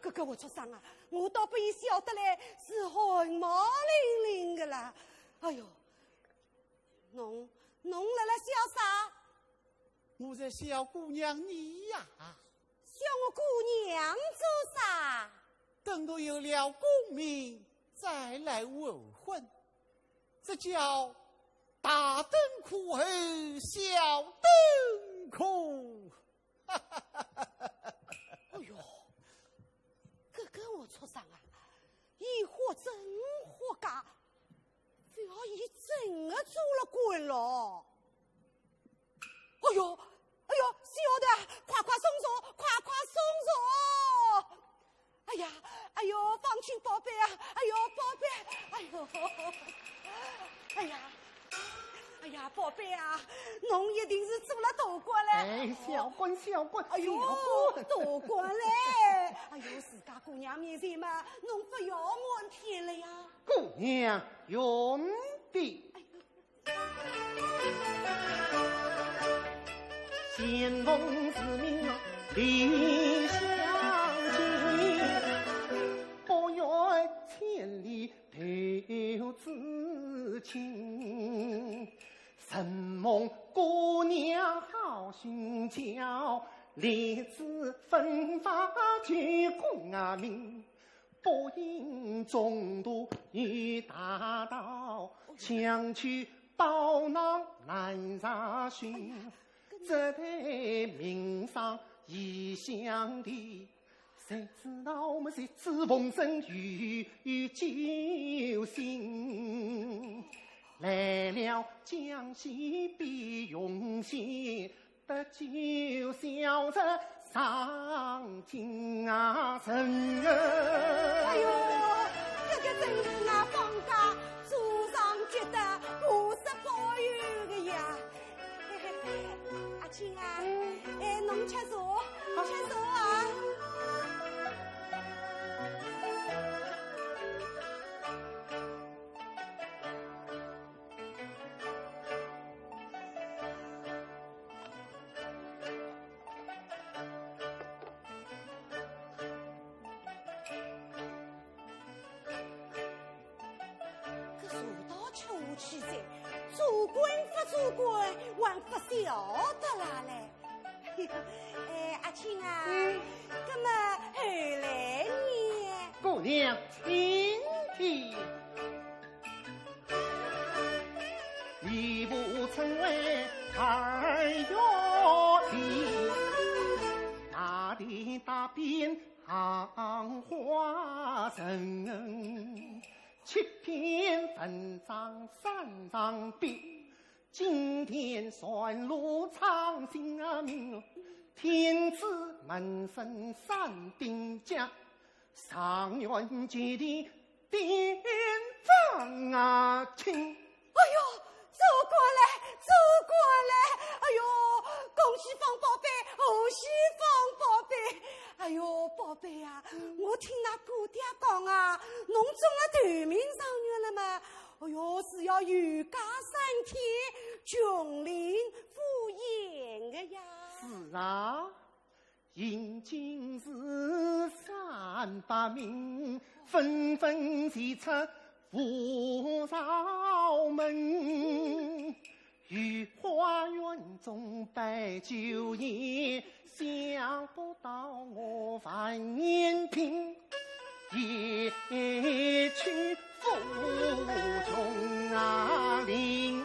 搿个活畜生啊，我倒拨伊笑得来是汗毛凛凛个啦。哎哟，侬，侬辣辣笑啥？我在笑姑娘你呀。 笑我姑娘做啥？等我有了功名再来完婚，这叫大登科后小登科。哎哟，搿个活畜生啊，伊活真活假，覅伊真个做了官咯。 哎哟，哎哟，小的，快快送茶，快快送茶！哎呀，哎哟，方卿宝贝啊，哎哟，宝贝，哎哟，哎呀，哎呀，宝贝啊，侬一定是做了大官了。哎，小官，小官，哎哟，小官。大官嘞！哎哟，自家姑娘面前嘛，侬勿要瞒天了呀。姑娘容禀。 前奉父命李相见，不远千里投知亲。承蒙姑娘好心教，立志奋发救功名。 不因中途遇大盗，强取宝囊难查寻。只待命丧异乡地，谁知道我们谁知逢生遇救星。来了江西碧云县， 得救小侄上京啊城。哎哟，搿个真是啊，方家祖上积德，菩萨保佑个呀。阿卿啊，哎，侬吃茶，吃茶啊。 搿茶倒吃下去哉，做官勿做官，还勿晓得啦嘞。哎，阿卿啊，嗯。搿么后来呢？姑娘请听。 礼部侍卫二月里，大殿大匾行花城，七篇文章三藏笔，金殿传罗唱姓名，天子门生三兵将。状元接地点芳啊亲。哎哟，做官嘞，做官嘞！哎哟，恭喜方宝贝，贺喜方宝贝！哎哟，宝贝啊，我听㑚姑爹讲啊，侬中了头名状元了嘛。哎哟，是要游街升天，琼林赴宴个呀。是啊， 因今时三百名，纷纷齐出父朝门。御花园中摆酒宴，想不到我范延平，一去赴琼啊林。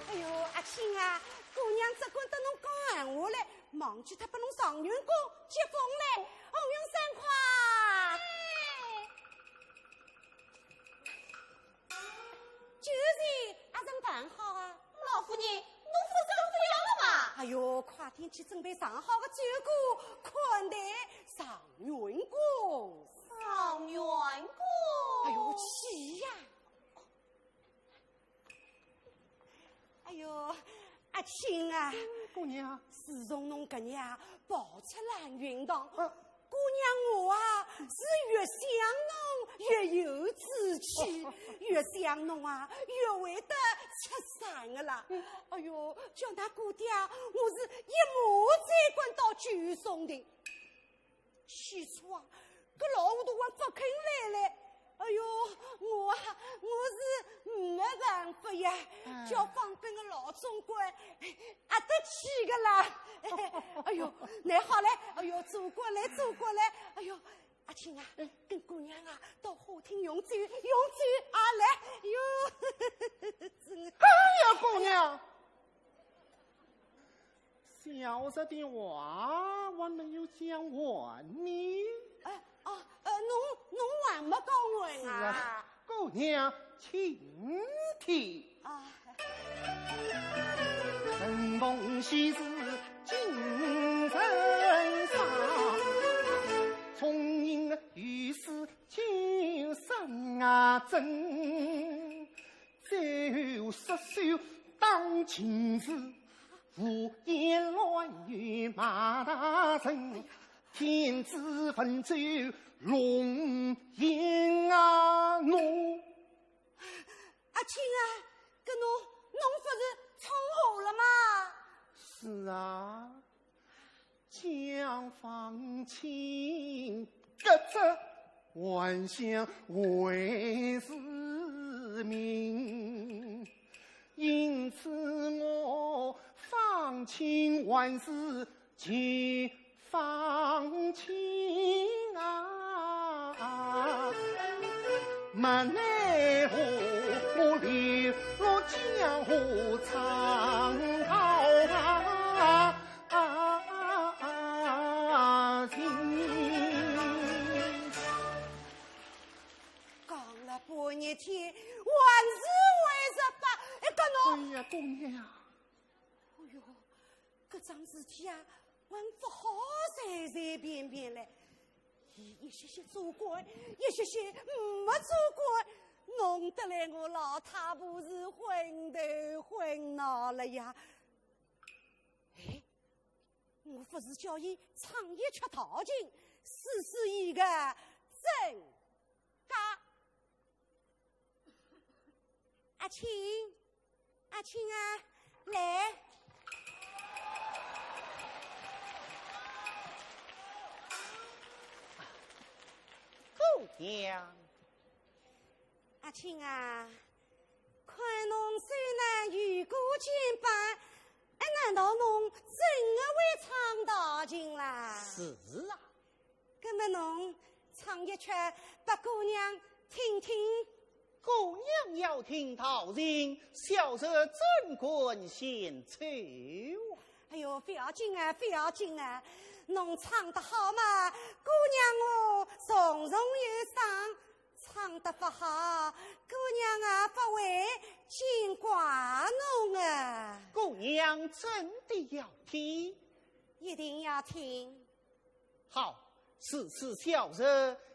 哎哟，阿卿啊，姑娘只管搭侬讲闲话嘞， 忘记脱拨侬状元公接风嘞，红云、三块。酒席阿曾办好啊？老夫人，侬勿是勿要了吗？哎哟，快点去准备上好的酒果，款待状元公。状元公？哎哟，去呀！ 哎哟，阿卿啊，姑娘。自从侬搿日啊跑出烂云堂，嗯。姑娘我啊是越想侬越有志气，越想侬啊越会得出山个啦。哎哟，叫㑚姑爹啊，我是一马追赶到九松亭。 起初啊，搿老糊涂还勿肯来嘞。哎哟，我啊，我是没办法呀，嗯。叫方本个老总管，阿得去个啦。哎哟，乃好嘞，哎哟，做官来，做官来，哎哟，阿卿啊，嗯。跟姑娘啊，到花厅用酒，用酒啊，来，哟，真的。哎呀，姑娘， 小侄的话还没有讲完呢。哎，哦，呃，侬，侬还没讲完啊？是啊，姑娘，请听。啊。承蒙喜事今人上，重迎御史金山啊真。 酒色酒当情事，胡言乱语骂大人，天子文酒龙吟啊侬。阿卿啊，搿侬，侬勿是闯祸了吗？是啊， 将方卿革职，还乡为市民，因此我方卿还是旧方卿啊，没奈何，我流落江湖唱好啊。 啊，情。讲了半日天，还是为十八，哎，搿侬，哎呀，姑娘。哎哟，搿桩事体啊，还勿好随随便便嘞。伊一歇歇做官，一歇歇没做官，弄得来我老太婆是昏头昏脑了呀。 哎，我勿是叫伊唱一曲道情，试试伊个真假。阿卿，阿卿啊，来。姑娘。 阿卿啊，看侬手拿雨果肩膀，哎，难道侬真的会唱道情啦？是啊。那么侬唱一曲拨姑娘听听。姑娘要听道情，小侄怎敢献丑啊？哎哟，勿要紧啊，勿要紧啊，侬唱得好嘛，姑娘我重重有赏。 唱得勿好，姑娘啊，勿会见怪侬啊。姑娘真的要听？一定要听。好，如此小侄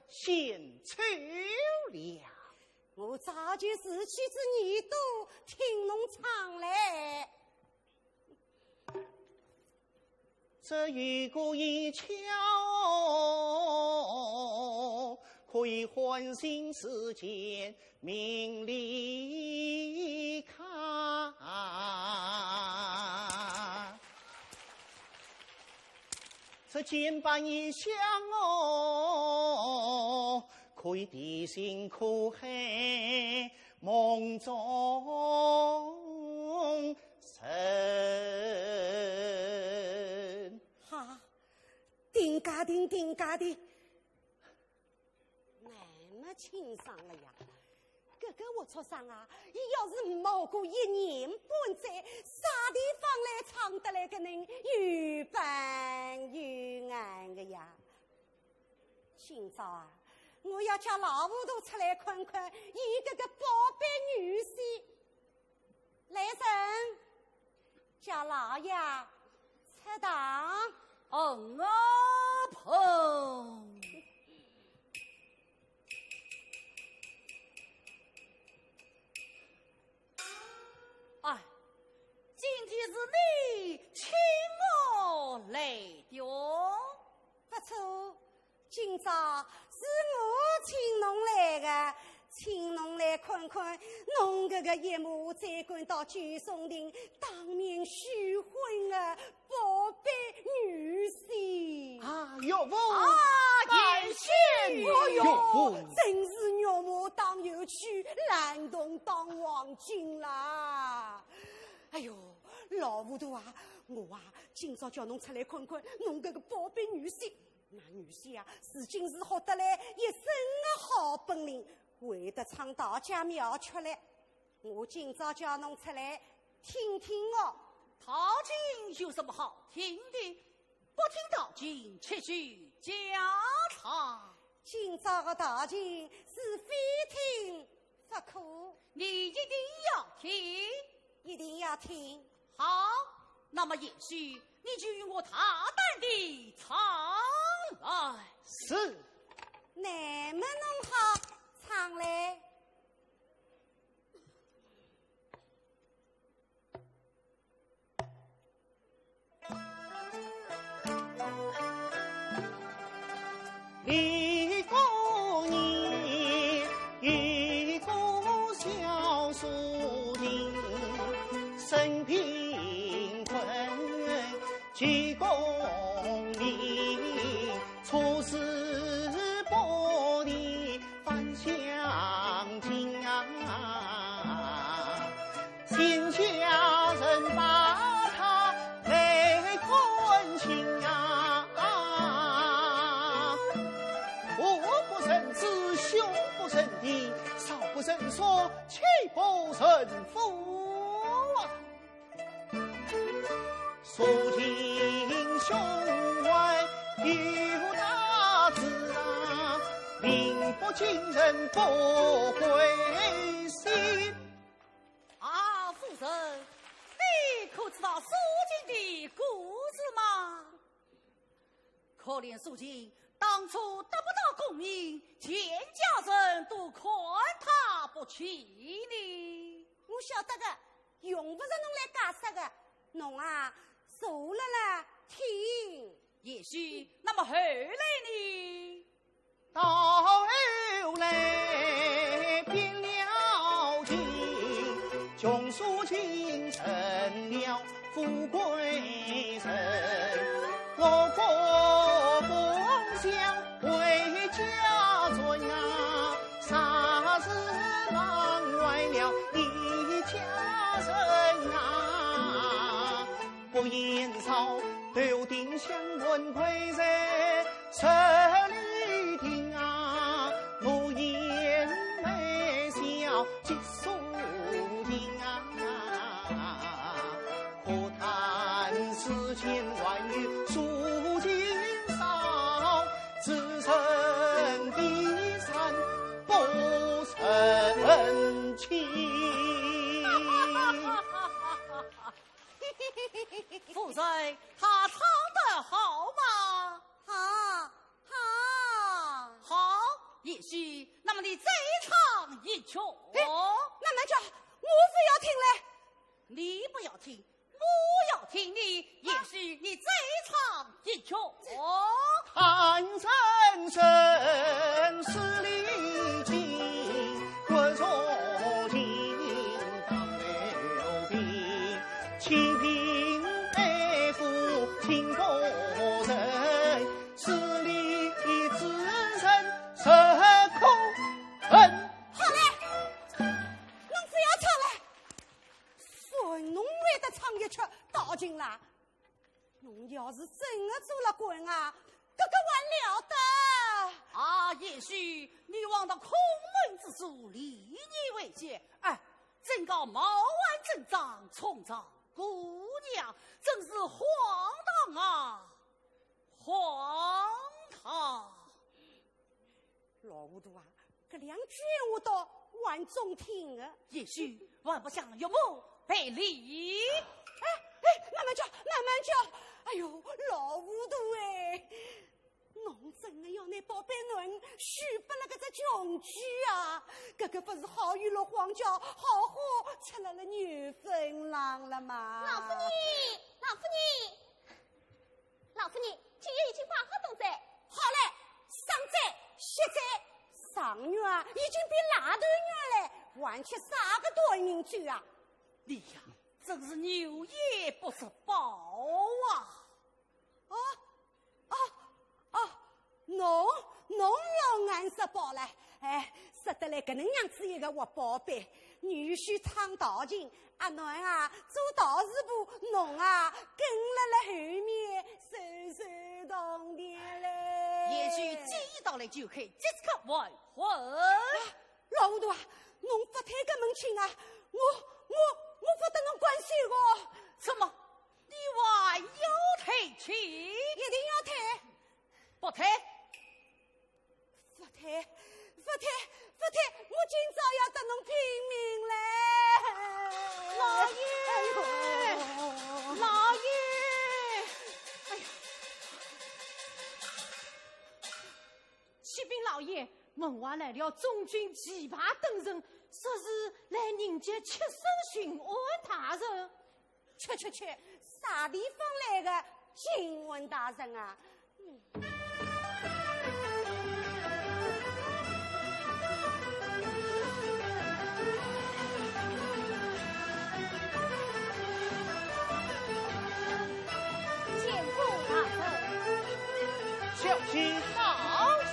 献丑了。我早就自己之耳朵听侬唱嘞。 这一个一巧，可以唤醒世间名利客。这简板一响哦，可以提醒苦海梦中 人。哈，定价定，定价定。那么清爽了呀，搿个活畜生啊，伊要是冒过一年半载，啥地方来唱得来搿能有板有眼个呀？今朝啊，我要叫老糊涂出来看看，伊搿个宝贝女婿。 来人，叫老爷出堂。嗯啊，砰！哎，今天是你请我来的哦。不错， 今朝是我请侬来的，请侬来看看，侬搿个一马追赶到九松亭，当面许婚的宝贝女婿。啊，岳父，啊，感谢岳父。哎哟，岳父。真是玉马当头取，烂铜当黄金啦。哎哟，老糊涂啊，我啊，今朝叫侬出来看看，侬搿个宝贝女婿 那女婿啊，是真是好得来，一身的好本领，会得唱道家妙曲嘞。我今朝叫侬出来听听哦。道情有什么好听的？不听道情，且去家常。今朝的道情是非听不可。你一定要听？一定要听。 好，那么贤婿，你就与我大胆地唱来。是。那么侬好唱嘞。 一个年，一个小书童，生平困，几功名，出师不利 返乡近啊，新家人把他来看亲啊。父不认子，兄不认弟，少不认叔，妻不认夫啊。 如今胸怀有大志啊，名不惊人不灰心。啊，夫人，你可知道苏秦的故事吗？可怜苏秦当初得不到功名，全家人都看他不起呢。我晓得个，用不着侬来解释个。 侬啊，坐了啦，听。贤婿，那么后来呢？到后来变了情，穷书情成了富贵人。我国公小 为家人啊，啥事忙坏了一家人啊。不言少，头顶香魂跪在这里听啊，我眼泪笑 几时停啊？可叹世间还有苏秦少，自认比山不认青。夫人，他唱得好吗？好，好。曲。哎，慢慢叫，我不要听嘞。你不要听，我要听你，也许你再唱一曲。好嘞，侬不要唱嘞。算侬会得唱一曲道情啦。侬要是真的做了官啊，搿个还了得？啊，也许你望得孔门之主，理你为戒，哎，怎敢冒案正章，冲撞姑娘，真是荒唐啊！ 荒唐。老糊涂啊，搿两句闲话倒还中听啊。也许还不向岳母赔礼。哎，哎，慢慢叫，慢慢叫。哎呦，老糊涂哎，侬真的要拿宝贝囡许拨了搿只穷鬼啊？搿个不是好雨落荒郊，好花插了了牛粪浪了吗？老夫人，老夫人， 老夫人，酒宴已经摆好等哉。好嘞，上菜，歇菜。状元啊，已经变拉头元嘞，还吃啥个断命酒啊？你呀，真是牛也不吃饱啊！哦，哦，哦，侬，侬老眼识宝了。哎，说得来搿能样子一个活宝贝，女婿唱道情， 阿囡啊，做道士婆，侬啊，跟了了后面，守守洞庭嘞。也许既到了九开，即刻完婚。啊，老糊涂啊，侬不退搿门亲啊，我，我，我不得侬管事哦。怎么，你还要退亲？一定要退。不退？ 不退，不退，不退，我今朝要搭侬拼命嘞！老爷，哎呦，老爷，哎呀，启禀老爷，门外来了中军骑马等人，说是来迎接七省巡按大人。 去去去，啥地方来的巡按大人啊？嗯。见过大人。 小婿告罪。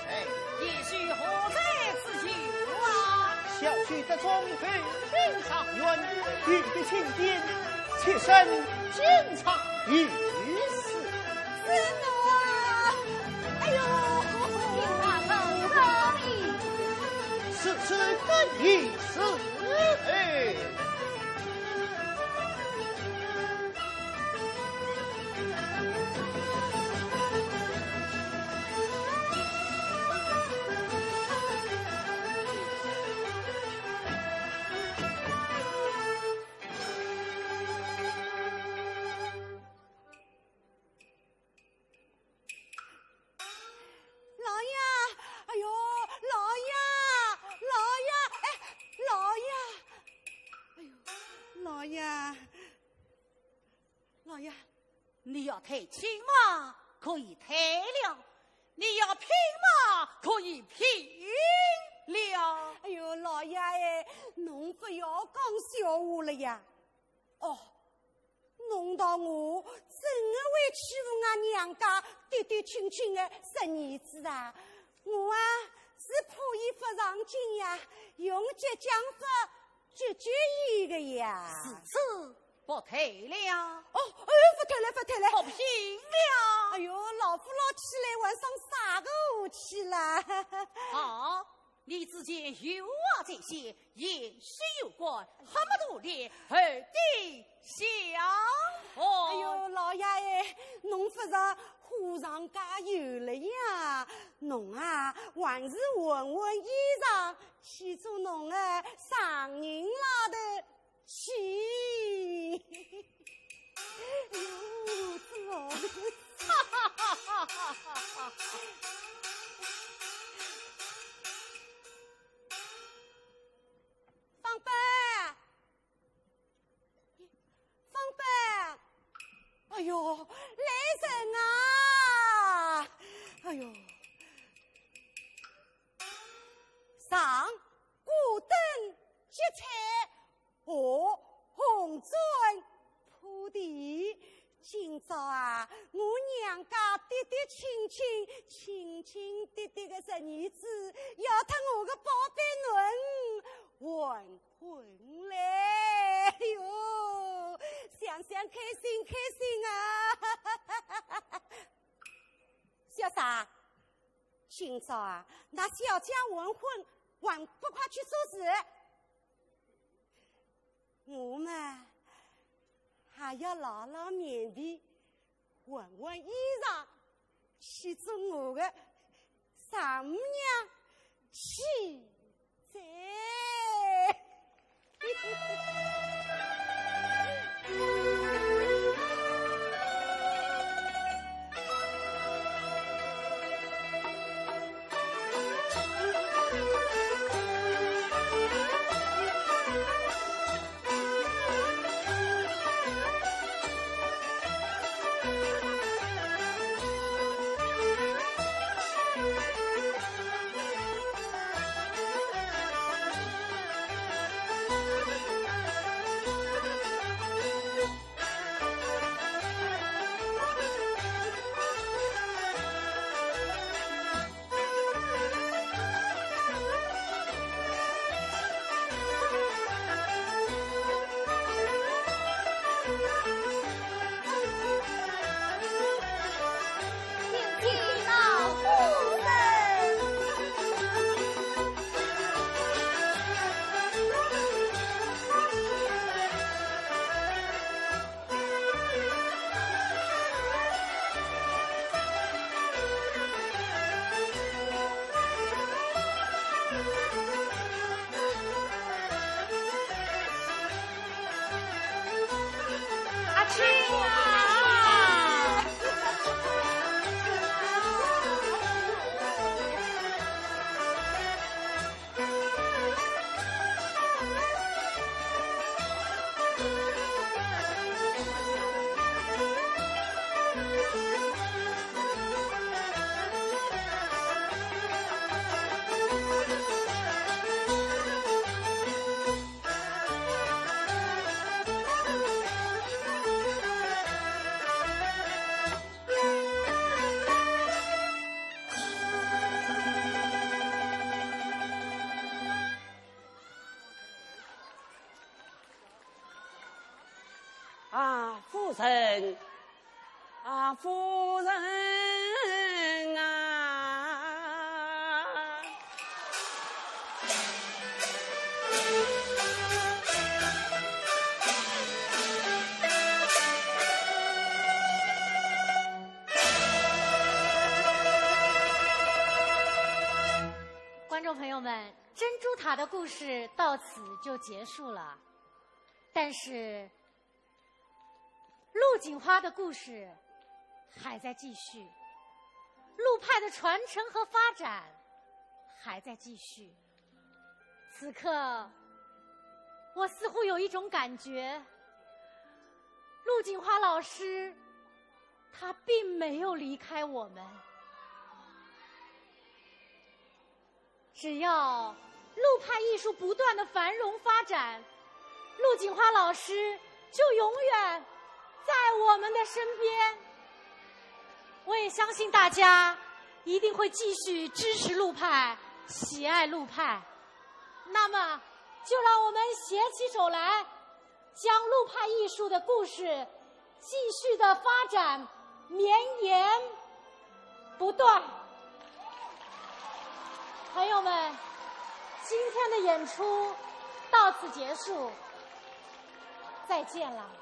贤婿何罪之有啊？小婿得中举，领状元，御笔青笺，七省巡按大人。是我啊！哎呦！请大人高兴。是是，更衣是。哎。老爷，哎呦，老爷，老爷，哎，老爷，哎呦，老爷。 老爷，你要退亲嘛，可以退了；你要拼嘛，可以拼了。哎呦，老爷哎，侬不要讲笑话了呀。哦，弄到我真的会欺负俺娘家嫡嫡亲亲的侄儿子啊！我啊，是怕伊不上进呀，用激将法 解决伊个呀。如此不退了。哦，哎呦，不退了，不退了。不拼了。哎呦，老夫老气嘞，还生啥个和气啦？好，你之前有话在先，言语有关，黑幕断裂，后底相会。哎呦，老爷哎，侬不是火上加油了呀？侬啊，还是换换衣裳， 去做侬个丈人啦的去。哎呦，这老头子。爹爹个侄儿子要脱我个宝贝囡儿还魂嘞！哎哟，想想开心开心啊！小三，今朝啊，㑚小姐完婚，还不快去做事？我嘛，还要老老面皮，换换衣裳，去做我个丈母娘去哉。啊，夫人，啊，夫人啊！观众朋友们，珍珠塔的故事到此就结束了。但是，陆锦花的故事还在继续，陆派的传承和发展还在继续。此刻，我似乎有一种感觉，陆锦花老师，她并没有离开我们。 只要陆派艺术不断地繁荣发展，陆锦花老师就永远在我们的身边。我也相信大家一定会继续支持陆派，喜爱陆派。那么，就让我们携起手来， 将陆派艺术的故事继续的发展，绵延不断。朋友们，今天的演出到此结束，再见了。